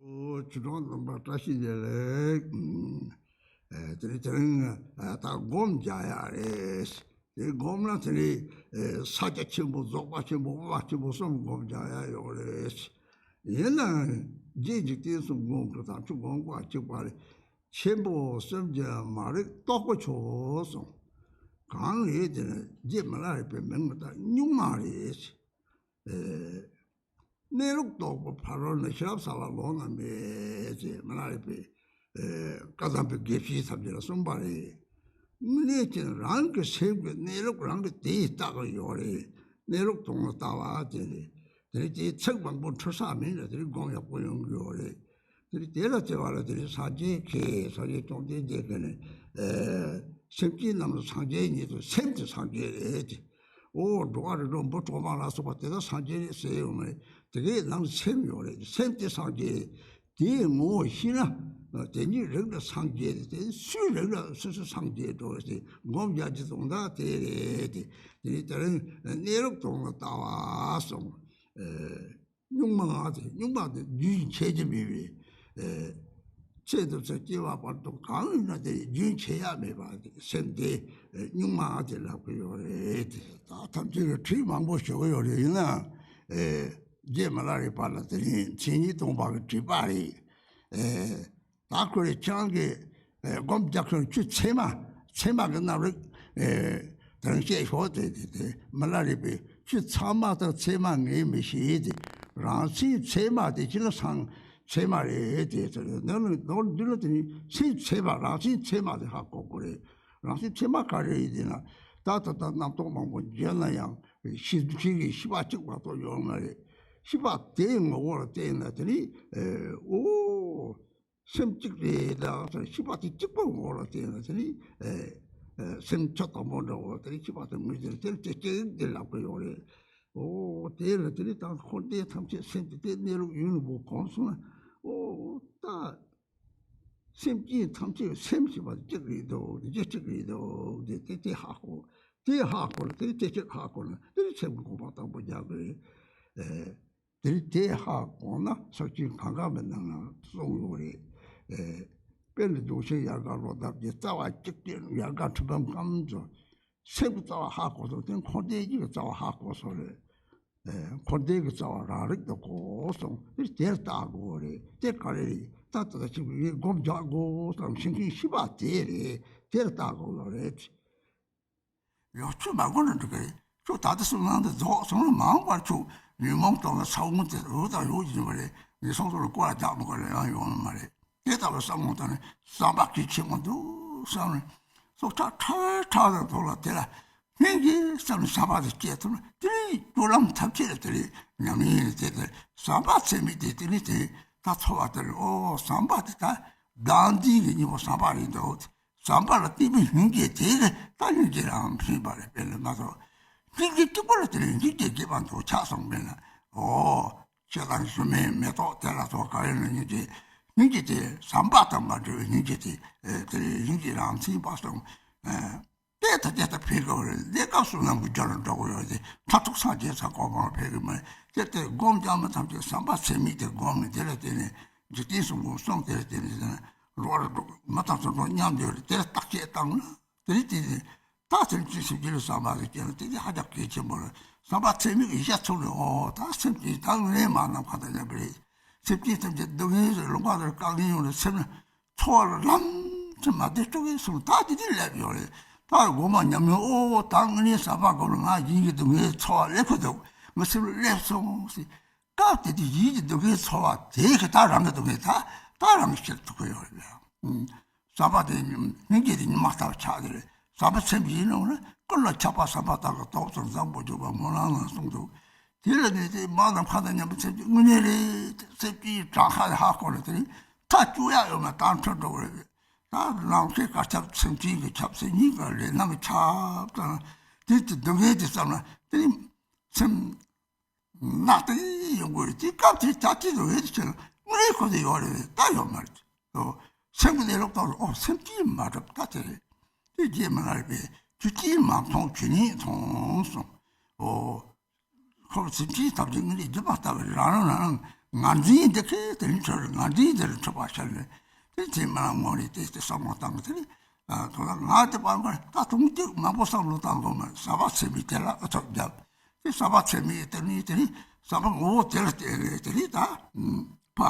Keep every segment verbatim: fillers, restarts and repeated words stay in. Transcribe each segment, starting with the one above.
ཨོ། ཆོས་གྲོགས་རྣམ་པ་བཀྲ་ཤིས་བདེ་ལེགས། ཨེ། དེ་རིང་དེ་རིང་ད་སྒོམ་རྒྱག་ཡག་རེད། དེ་སྒོམ་ལ་དེ་རིང་ས་སྐྱ་ཆེན་པོ་རྫོགས་པ་ཆེན་པོ་དབུ་མ་ཆེན་པོ་གསུམ་སྒོམ་རྒྱག་ཡག་ཡོད་རེད། ཡིན་ནའང་རྗེ་འཇིག་རྟེན་གསུམ་མགོན་གྱི་དམ་ཆོས་སྒོམ་པ་གཅིག་པ་རེད། ཆེན་པོ་གསུམ་གྱི་མ་རིག་རྟོགས་པ་ཆོས་གསུངས། གང་རེད་དེ་ན་རྗེ་མི་ལ་རས་པའི་མིང་མི་བཏགས་གཉུག་མ་རེད། ཨེ། གནས་ལུགས་རྟོགས་པ་ཕ་རོལ་ནས་ཤེས་རབ་གསལ་བ་ལོག་ན་མེད་ཅེས་མི་ལ་རས་པའི་ཨེ། བཀའ་གདམས་པའི་དགེ་བཤེས་ཐམས་ཅད་ལ་གསུངས་པ་རེད། དངོས་གནས་ཀྱི་རང་གི་སེམས་ཀྱི་གནས་ལུགས་རང་གི་དེ་ཡིས་བལྟ་གི་ཡོད་རེད། གནས་ལུགས་དོན་ལ་ལྟ་བ་དེ་རེད། དེ་རེད་དེ་ཚིག་མང་པོ་འཁྲུལ་ས་མིན་ལ་དེ་རེད་སྒོམ་ཡག་པོ་ཡོང་གི་ཡོད་རེད། དེ་རེད་དེ་ལ་བརྩེ་བ་ལ་དེ་རེད་སངས་རྒྱས་ཁྱེད་སངས་རྒྱས་བཅོམ་ལྡན་འདས་ཀྱིས་ནི་ཨེ། སེམས་ཅན་རྣམས་ལ་སངས་རྒྱས་ཉིད་དུ་སེམས་དེ་སངས་རྒྱས་རེད་དེ། ཨོ། འགྲོ་བ་རིགས་དྲུག་འབུ་གྲོག་མ་ལ་སོགས་པ་དེ་དག་སངས་རྒྱས་རེད་ཟེར་ཡོང་མེད། དེ་གའི་ནང་སེམས་ཡོད་རེད། སེམས་དེ་སངས་རྒྱས། དེའི་ངོ་བོ་ཤེས་ན་དེ་ཉིད་རིགས་ལ་སངས་རྒྱས་ཏེ། དེ་སུའི་རིགས་ལ་སོ་སོ་སངས་རྒྱས་འགྲོ་ཞེས་སྒོམ་རྒྱག་རྒྱུ་དོན་དག་དེ་རེད་དེ། དེ་ནི་དེ་རིང་གནས་ལུགས་དོན་ལ་ལྟ་བ་གསུངས། ཨེ། གཉུག་མ་ལྔ་དེ་གཉུག་མ་དེ་རྒྱུན་ཆད་ཀྱི་མེད་པས། ཨེ། ཚེ་འདི་ཚེ་སྐྱེ་བ་བར་དུ་གང་ཡིན་ན་དེ་རྒྱུན་ཆད་ཡག་མེད་པ་དེ་སེམས་དེ་ཨེ། གཉུག་མ་དེ་ལབ་ཀྱི་ཡོད་རེད། ད་ཐམས་ཅད་ཀྱིས་བྲིས་མང་པོ་ཞུ་གི་ཡོད་རེད། ཡིན་ནའང་ཨེ། རྗེ་མི་ལ་རས་པ་ལ་དེ་རིང་མཚན་ཉིད་སྟོང་པ་གི་བྲིས་པ་རེད། ཨེ། ད་ཁོ་རེ་ཁྱེད་རང་གིས་ཨེ། སྒོམ་རྒྱག་མཁན་ཆོས་ཚད་མ་ཚད་མ་གི་རྣམ་རིག་ཨེ། དེ་རིང་བཤད་ཤོག་དེ་དེ་དེ་མི་ལ་རས་པའི་ཆོས་ཚད་མ་དང་ཚད་མ་ངས་མི་ཤེས་ཏེ། རང་མཚན་ཚད་མ་དེ་ཅི་ན་སང་ཚད་མ་རེད་དེ་ཟེར། ནང་ལ་ནོར་འདི་ལ་དེ་ནི་ཚད་ཚད་མ་རང་མཚན་ཚད་མ་དེ་ཧ་གོ་དགོས་རེད། རང་མཚན་ཚད་མ་ག་རེ་ཡིན་དེ་ན་ད་ད་ལྟ་རྣམ་རྟོག་མང་པོ་བརྗོད་ན་ཡང་ཤེས་ཤེས་ཀྱི་ཤེས་པ་གཅིག་མ་གཏོགས་ཡོད་མ་རེད། ཤེས་པ་དེའི་ངོ་བོ་ལ་བལྟས་ན་དེ་ནི་ཨོ། སེམས་གཅིག་རེད་ད་ཟེར། ཤེས་པ་དེ་གཅིག་པོ་ངོ་ལ་བལྟས་ན་དེ་ནི་ཨེ། ཨེ། སེམས་ཆ་དང་པོ་འདྲ་བོ་དེ་ནི་ཤེས་པ་དེ་ངོས་འཛིན་དེ་ནི་དེ་གཅིག་དེ་ལབ་ཀྱི་ཡོད་རེད། ཨོ། དེ་ལ་དེ་ནི་ད་འཁོར་འདས་ཐམས་ཅད་སེམས་དེ་དེ་གནས་ལུགས་ཡིན་ནོ་བོ་གོམས་སོང་ན། ཨོ། ད་སེམས་ཅན་ཐམས་ཅད་སེམས་ཞེས་པ་དེ་གཅིག་རེད་འདུག་རྒྱུ་གཅིག་རེད་འདུག་དེ་དེ་དེ་ཧ་གོ། དེ་ཧ་གོ་ལ་དེ་དེ་གཅིག་ཧ་གོ་ན་དེ་ནི་སེམས་ཀྱི་གོམས་པ་དང་པོ་རྒྱག་གི་རེད། ཨེ། དེ་རིང་དེ་ཧ་གོ་ན་ས་བཅུའི་གང་ག་མི་སྣང་ན་གསུངས་ཡོད་རེད། ཨེ། དཔེ་ནི་གདུང་ཤིང་ཡལ་ག་རོ་འདབ་ཀྱི་རྩ་བ་གཅིག་སྟེ་ཡལ་ག་ཁྲི་འབུམ་སྐམ་ཚོ། སེམས་ཀྱི་རྩ་བ་ཧ་གོ་སོང་དེ་འཁོར་འདས་ཀྱི་རྩ་བ་ཧ་གོ་སོང་རེད། ཨེ། འཁོར་འདས་ཀྱི་རྩ་བ་རང་རིག་ཏུ་གོ་སོང་དེ་དེར་བལྟ་དགོས་རེད། དེ་ག་རེ་རེད། ད་ལྟ་ཅིག་ངས་སྒོམ་རྒྱག་དགོས་བསམ་ཤེས་མཁན་ཤེས་པ་དེ་རེད། དེར་བལྟ་དགོས་ལོ་རེད། ཡོ། ཆོས་མ་གོ་ན་འགྲིག་གི་རེད། ཁྱོད་ད་ལྟ་སུ་ནང་དུ་རྫོགས་སོང་ལ་མང་བར་ཆོས་ཉོན་མོངས་དང་ལ་ས་བོན་དེ་རུ་དང་ཡོད་ཀྱི་ཡིན་པ་རེད། ངས་སོང་ཚོ་ལ་བཀོད་ལ་རྒྱག་མི་དགོས་ལ་ཡང་ཡོང་ནི་མ་རེད། དེ་ལྟ་བུ་བསམ་བློ་བཏང་ནས་བསམ་པ་གལ་ཆེན་པོ་འདུག་བསམ་ནས་སྲོག་ཆགས་ཁྲག་ཁྲག་དང་ཐོག་ལ་དེ་ལ་སྙིང་རྗེ་བསམ་ནས་བསམ་པ་དེ་སྐྱེས་ཐུབ་ན་དེ་ནས་སྤྱོད་ལམ་ཐམས་ཅད་ལ་དེ་ལས་ཉམས་ལེན་ཡིན་དེ་དེ་བསམ་པ་ཚད་མེད་དེ་དེ་ནས་དེ་ད་འཚོ་བ་དེ་ལས་ཨོ་བསམ་པ་དེ་ད་བདག་འཛིན་གྱི་སྙིང་པོ་བསམ་པ་རེད་འདུག་བསམ་པ་ལ་བརྟེན་པའི་སྙིང་རྗེ་དེ་ལ་ད་སྙིང་རྗེ་རང་ཕྱིན་པ་རེད། དཔེར་ན་ང་ཚོ་སྙིང་རྗེ་གཅིག་པོ་ལ་དེ་ལ་སྙིང་རྗེ་སྐྱེས་པ་འདུག་ཆགས་སོང་། དཔེར་ན་ཨོ་ཁྱེད་དང་ཞུ་མེད་མེ་ཏོག་དེ་ལ་སོགས་ག་རེ་ན་སྙིང་རྗེ། སྙིང་རྗེ་དེ་བསམ་པ་དང་མ་འབྲེལ་བའི་སྙིང་རྗེ་དེ་དེ་ལ་སྙིང་རྗེ་རང་ཕྱིན་པ་སོང་། དེ་ད་དེ་ད་ཕེབས་དགོས་རེད། གནས་སྐབས་སུ་ནམ་གྱི་རྒྱ་ལ་འགྲོ་དགོས་ཡོད་དེ་མཐར་ཐུག་སངས་རྒྱས་ས་གོ་འཕང་ལ་ཕེབས་ཀྱི་མ་རེད། དེ་ལྟར་སྒོམ་རྒྱག་མི་ཐམས་ཅད་བསམ་པ་ཚད་མེད་དེ་སྒོམ་ནས་དེ་ལ་བརྟེན་ནས་འཇིག་རྟེན་གསུམ་པོ་གསུམ་དེ་ལ་བརྟེན་ནས་རོགས་ར་འགྲོ་མི་ཐམས་ཅད་འགྲོ་མཉམ་དུ་ཡོད་རེད། དེ་ལ་བརྟག་དཔྱད་བཏང་ན་དེ་ལ་བརྟེན་ནས་ད་སེམས་ཅན་སེམས་ཅན་ལ་བསམ་པ་ཟེར་གྱི་ན་དེ་དེ་ཧ་ཅང་གལ་ཆེན་པོ་རེད། བསམ་པ་ཚད་མེད་ཀྱི་ཡིད་ཆེས་ཚུགས་ནས་ཨོ་ད་སེམས་ཅན་ད་ངས་མ་ནམ་མཁའ་དང་མཉམ་པ་རེད། སེམས་ཅན་ཐམས་ཅད་སྡུག་བསྔལ་རེད། ལོང་བ་རེད། དཀའ་ངལ་ཡོང་རེད་སེམས་ན། འཚོ་བ་ལ་ལམ་དུ་མ་བསྡད་ཅོག་གེ་སོང་ད་དེ་དུས་སླེབས་ཡོད་རེད། ད་དགོང་མོ་ཉམས་མྱོང་ཨོ་ད་དངོས་གནས་བསམ་པ་སྒོམ་ལ་ང་ཡིན་གྱི་འདུག་ངའི་འཚོ་བ་སླེབས་ཀྱི་འདུག་ངའི་སེམས་ལ་སླེབས་སོང་ཟེར། སྐབས་དེ་དུས་ཡིད་ཀྱི་སྡུག་གེའི་འཚོ་བ་དེ་གི་ད་རང་གི་སྡུག་གེ་ད་ད་རང་གི་ཕྱིར་ཐུག་གི་ཡོད་རེད། བསམ་པ་དེ་སྙིང་རྗེ་དེ་ཉི་མ་ལྟར་ཆགས་དེ་རེད། བསམ་པ་ཚིམ་གྱི་ཡིན་ནོ་ན་ཀུན་ལ་ཆགས་པ་བསམ་པ་དག་གི་སྟོབས་ཙམ་བཟང་པོ་འཇུག་པ་སྨོན་ལམ་ནང་གསུངས་འདུག་དེ་ལ་ནི་དེ་མ་དང་ཕ་དང་མཉམ་པའི་སེམས་ཀྱི་དངོས་གནས་རེད། སེམས་ཀྱི་གྲངས་ཁ་ལ་ཧ་གོ་ལ་དེ་ནི་མཐའ་གཅོད་ཡག་ཡོད་མ་དང་ཁྲོད་འགྲོ་གི་རེད། ད་ནང་ཁའི་དཀར་ཆབ་སེམས་ཅན་གྱི་ཆབ་སེམས་གཉིས་ཀ་ལས་ནང་གི་ཆབ་དང་དེ་དེ་སྡུག་བསྔལ་དེ་བསམ་ན་དེ་ནི་སེམས་ནག་དེ་ཡོང་གི་རེད། དེ་སྐབས་དེ་ད་དེ་སྡུག་བསྔལ་དེ་ཆེ་ན་དངོས་གནས་ཁོ་དེ་ཡོད་རེད། ད་ཡོད་མ་རེད། ཨོ། སེམས་ཀྱི་གནས་ལུགས་དང་ཨོ་སེམས་ཅན་མ་གྲུབ་ད་དེ་རེད། དེ་རྗེ་མི་ལ་རས་པས་ཆོས་ཅན་མ་མཐོང་ཆོས་ཉིད་མཐོང་གསུངས། ཨོ། ཁོ་སེམས་ཅན་ཐམས་ཅད་དངོས་གནས་བརྒྱུད་པ་ལྟ་བུ་རང་རང་རང་རང་ ངར་འཛིན་འདི་གས་དེ་རིང་འཕྲོད་རེད། ངར་འཛིན་དེ་རིང་འཕྲོད་པ་ཤར་ནས་དེ་དེ་མི་ལ་ངོ་རེ་དེ་དེ་བསམ་བློ་བཏང་གི་དེ་རེད། ཨ་དོ་ལ་ང་དེ་པར་མར་ད་དུང་སྐྱུག་མང་པོ་བསམ་བློ་བཏང་དགོས་མ་རེད། ཟ་བ་ཚད་མའི་དེ་ལ་ཨ་ཐོབ་རྒྱབ། དེ་ཟ་བ་ཚད་མའི་དེ་ནི་དེ་རིང་ཟ་བ་ངོ་བོ་དེ་ལ་བལྟས་ནས་དེ་རིང་ད་ཕ་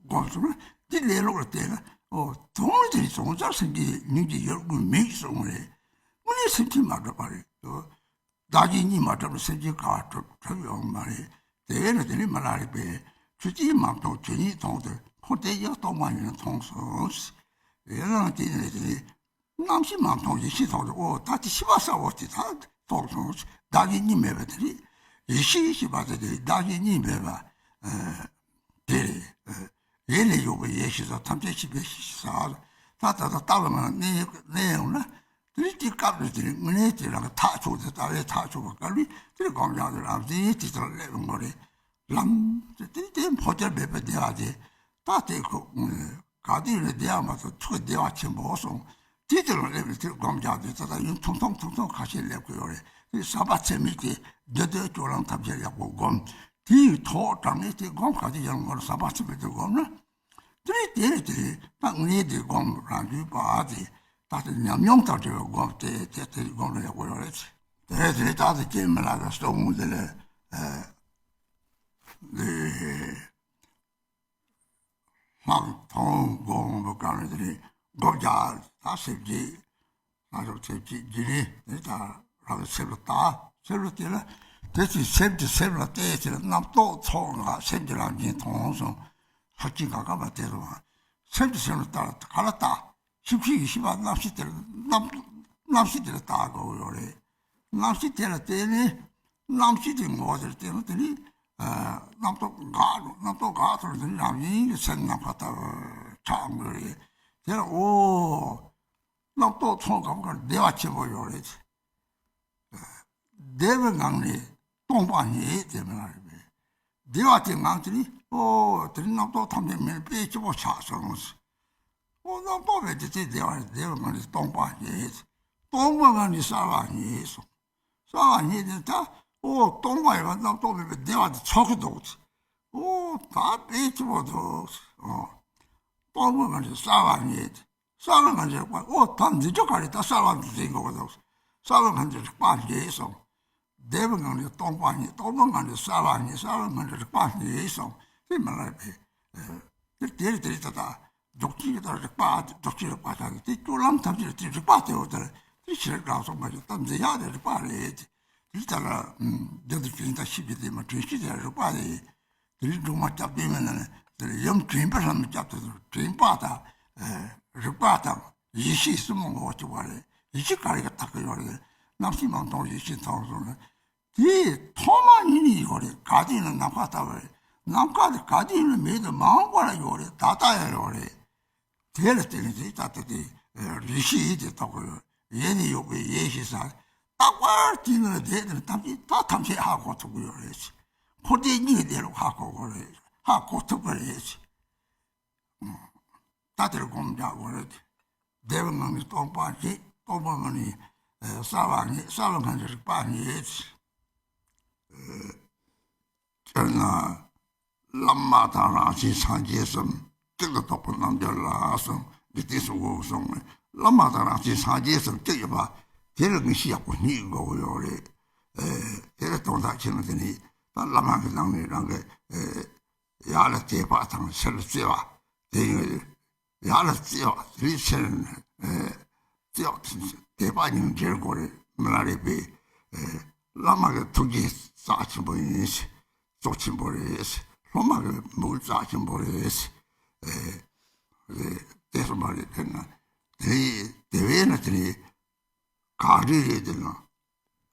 སྒོམ་སོང་ན་དེ་ལས་ལོག་ལ་བལྟས་ན་ཨོ་དོང་དེ་རིང་ཙོང་ཙར་སེང་གེ་ཉིན་གྱི་ཡོལ་གུ་མིག་སོང་རེད། དངོས་གནས་སེམས་ཅན་མ་གྲུབ་པ་རེད། བདག་གིས་གཉིད་མ་གྲུབ་ན་སེམས་ཅན་ག་བ་གྲུབ་གྲུབ་ཡོང་མ་རེད། དེ་ནི་དེ་ནི་མ་ལ་རིག་པས་ཆོས་ཅན་མ་མཐོང་ཆོས་ཉིད་མཐོང་སྟེ་འཁོར་འདས་ཀྱང་སྟོང་པ་ཉིད་མཐོང་སོང་། ཡང་དེ་ནི་དེ་ནི་རྣམ་ཤེས་མ་མཐོང་ཡེ་ཤེས་མཐོང་སྟེ་ཨོ་ད་དེ་ཤེས་པ་གསལ་བོ་དེ་ད་མཐོང་སོང་། བདག་གིས་གཉིད་མེད་པ་དེ་རེད། ཡེ་ཤེས་ཤེས་པ་དེ་དེ་རེད། བདག་གིས་གཉིད་མེད་པ། དེ་རེད། ཡེ་ནས་ཡོད་པའི་ཡེ་ཤེས་སོགས་ཐམས་ཅད་ཤེས་པའི་ཤེས་བྱ་ཟེར། ད་ད་ལྟ་ལྟ་བ་མ་གནས་གནས་ཡོང་ན་དེ་རིང་དེ་སྐབས་རེ་དེ་རིང་དངོས་གནས་དེ་རང་གི་ཐག་ཆོད་དེ་ལྟ་བའི་ཐག་ཆོད་པ་སྐབས་རེ་དེ་རིང་སྒོམ་རྒྱག་དེ་རང་བཙན་དེ་ལྟར་སླེབས་ཡོང་གི་རེད། ལམ་དེ་དེ་དེ་འཕོ་འགྱུར་མེད་པའི་བདེ་བ་དེ་ད་དེ་ཁོ་ག་དུས་ནས་བདེ་བ་མ་གཏོགས་ཐུགས་བདེ་བ་ཆེན་པོ་སོང་། དེ་དེ་རང་སླེབས་ནས་དེ་སྒོམ་རྒྱག་དེ་ད་ལྟ་ཡུན་ཐུང་ཐུང་ཐུང་ཐུང་ཁ་ཤས་སླེབས་ཀྱི་ཡོད་རེད། དེ་ཟབ་པ་ཚད་མེད་དེ་སྡེ་སྡོད་སྤྱོད་ལམ་ཐམས་ཅད་ཡག་པོ་སྒོམ། དེའི་ཐོག་དྲང་ངེས་དེ་སྒོམ་ག་དུས་ཡང་ངོར་ཟབ་པ་ཚད་མེད་དུ་སྒོམ་ན། དེ་རེད་དེ་རེད་དེ་རེད་ད་ངས་དེ་སྒོམ་རང་རྒྱུད་པ་དེ་ད་དེ་ཉམས་མྱོང་དང་འབྲེལ་བའི་སྒོམ་དེ་དེ་དེ་སྒོམ་ལ་ཡག་པོ་ཡོད་རེད། དེ་རེད་དེ་རེད་ད་དེ་སྐྱེས་མི་ལ་ག་སྟོང་དེ་ལས་དེ་ལྷག་མཐོང་སྒོམ་པ་གང་རེད་དེ་རེད་སྒོམ་རྒྱག་ད་སེམས་ཀྱི། སྣ་ཚོགས་ཚེ་གཅིག་འདི་ནི་ནི་ད་རང་གི་སེམས་ལ་བལྟ། སེམས་ལ་བལྟས་ལ་དེ་ཚེ་སེམས་ཀྱི་སེམས་ལ་བལྟས་ཚེ་རྣམ་རྟོག་ཚོགས་ངག་སེམས་ཀྱི་རང་བཞིན་མཐོང་སོང་། ལྷ་སྐྱིད་ག་ག་མ་བལྟས་རུང་སེམས་ཀྱི་སེམས་ལ་བལྟ་ག་ལ་བལྟ། ཤེས་བྱའི་ཡེ་ཤེས་པ་རྣམ་ཤེས་དེ་ལ་རྣམ་རྣམ་ཤེས་དེ་ལ་བལྟ་དགོས་ཡོད་རེད། རྣམ་ཤེས་དེ་ལ་བལྟས་ནས་རྣམ་ཤེས་དེ་ངོ་བོ་དེ་ལ་བལྟས་ན་དེ་ནི་རྣམ་རྟོག་འགག་འགྲོ། རྣམ་རྟོག་འགག་ཐུབ་ན་དེ་ནི་རང་བཞིན་གྱི་སེམས་ནམ་མཁའ་ལྟ་བུར་ཆགས་འགྲོ་རེད། དེ་ལ་ཨོ། རྣམ་རྟོག་ཚོགས་སྐབས་ཀྱི་བདེ་བ་ཆེན་པོ་ཡོད་རེད། བདེ་བའི་ངང་ནས་སྟོང་པ་ཉིད་དེ་མ་རེད་པས། བདེ་བ་དེ་ངང་དུ་ནི་ཨོ་དེ་ནི་རྣམ་རྟོག་ཐམས་ཅད་མེད་པའི་སྐྱིད་པོ་ཆགས་སོང་། ཨོ་རྣམ་རྟོག་མེད་དེ་དེ་བདེ་བ་རེད། བདེ་བའི་ངང་ནས་སྟོང་པ་ཉིད། སྟོང་པའི་ངང་ནས་གསལ་བ་ཉིད་སོང་། གསལ་བ་ཉིད་དེ་ད་ཨོ་སྟོང་པ་ཡིན་པ་རྣམ་རྟོག་མེད་པའི་བདེ་བ་དེ་ཚོར་གི་འདུག་ཨོ་ད་དཔེ་སྐྱིད་པོ་འདུག་ཨོ་སྟོང་པའི་ངང་ནས་གསལ་བ་ཉིད། གསལ་བའི་ངང་ནས་རིག་པ། ཨོ་ད་འདི་ཅོ་ག་རེ་ད་གསལ་བ་འདི་འཛིན་དགོས་པ་དང་། གསལ་བའི་ངང་ནས་རིག་པ་རྙེད་སོང་། བདེ་བའི་ངང་ནས་སྟོང་པ་རྙེད། སྟོང་པའི་ངང་ནས་གསལ་བ་རྙེད། གསལ་བའི་ངང་ནས་རིག་པ་རྙེད་སོང་། དེ་མ་ལ་བས། དེ་དེ་རེད་དེ་རེད་ད་ད། རྫོགས་ཆེན་གྱི་ད་རིག་པ་རྫོགས་ཆེན་རིག་པ་དང་དེ་སྤྱོད་ལམ་ཐམས་ཅད་དེ་རིག་པ་དེ་འོ་ད་དེ་ཤེས་རབ་སོགས་མ་ཞིག་ད་འཛིན་ཡག་དེ་རིག་པ་རེད། དེ་ད་ལ་རྒྱུན་དུ་བྱུང་ད་ཤེས་པའི་དེ་མ་དྲན་ཤེས་དེ་རིག་པ་རེད། དེ་རིང་སྒྲོལ་མ་སྐྱབས་བདེ་མེད་ན་ནི་དེ་ལ་ཡུམ་དྲན་པ་ལྷ་མོ་སྐྱབས་དེ་དྲན་པ་དང་། རིག་པ་དང་ཡེ་ཤེས་གསུམ་ངོ་བོ་གཅིག་པ་རེད། ཡེ་ཤེས་ག་རེ་ག་དག་གི་ཡོད་རེད། རྣམ་ཤེས་མ་མཐོང་ཡེ་ཤེས་མཐོང་སོང་ན། དེ་ཐོག་མ་ཉིད་ནས་ཡོད་རེད། ག་དུས་ན་ནམ་མཁའ་ལྟ་བུ་རེད། ནམ་མཁའ་དེ་ག་དུས་ན་མེད་དུ་མ་འོངས་པ་ལ་ཡོད་རེད། ད་ལྟ་ཡང་ཡོད་རེད། དེ་ལ་བརྟེན་ནས་ད་ལྟ་དེ་རེ་ཞིག་ཡིད་དེ་རྟོགས་དགོས་ཡོད། ཡེ་ནས་ཡོད་པའི་ཡེ་ཤེས་ཟེར། རྟག་པར་དེ་ནི་བསྡད་དེ་ཐམས་ཅད་ད་ཐམས་ཅད་ཧ་གོ་ཐུབ་ཀྱི་ཡོད་རེད། འཁོར་འདས་གཉིས་ཀྱི་བདེ་ལུགས་ཧ་གོ་དགོས་རེད། ཧ་གོ་ཐུབ་ཀྱི་རེད། ད་དེར་སྒོམ་རྒྱག་དགོས་རེད། བདེ་བའི་ངང་ནས་སྟོང་པ་རྙེད། སྟོང་པའི་ངང་ནས་གསལ་བ་རྙེད། གསལ་བའི་ངང་ནས་རིག་པ་རྙེད། སྤྱིར་ན། བླ་མ་དང་རང་བཞིན་སངས་རྒྱས་སམ། གཅིག་ཏུ་རྟོགས་པའི་རྣལ་འབྱོར་ལ་གསུངས། འཇིག་རྟེན་སོགས་དགོས་གསུངས་ནས། བླ་མ་དང་རང་བཞིན་སངས་རྒྱས་སམ་གཅིག་ཡོད་པ། དེ་ལ་ངེས་ཤེས་ཡག་པོ་རྙེད་དགོས་ཀྱི་ཡོད་རེད། ཨེ། དེ་ལ་དོན་དག་ཆེ་ན་དེ་ནི་ད་བླ་མ་གི་ནང་ནས་རང་གི་ཨེ། ཡར་ལ་དད་པ་དང་ཕྱིར་ལ་བརྩེ་བ། དེ་ཡོད་རེད། ཡར་ལ་བརྩེ་བ་དེ་རིང་ཕྱིར་ནས་ཨེ། བརྩེ་བ་དེ་དད་པ་གཉིས་འབྲེལ་དགོས་རེད། མི་ལ་རས་པས་ཨེ། བླ་མ་གི་ཐུགས་རྗེ་རྩ་ཆེན་པོ་ཡིན། གཙོ་ཆེན་པོ་རེད། སློབ་མ་གི་མོས་གུས་རྩ་ཆེན་པོ་རེད། ཨེ། རེད། དེ་སོང་བ་རེད། དེ་ན་དེ་དེ་བས་ན་དེ་ནི་ག་རེ་རེད་དེ་ན།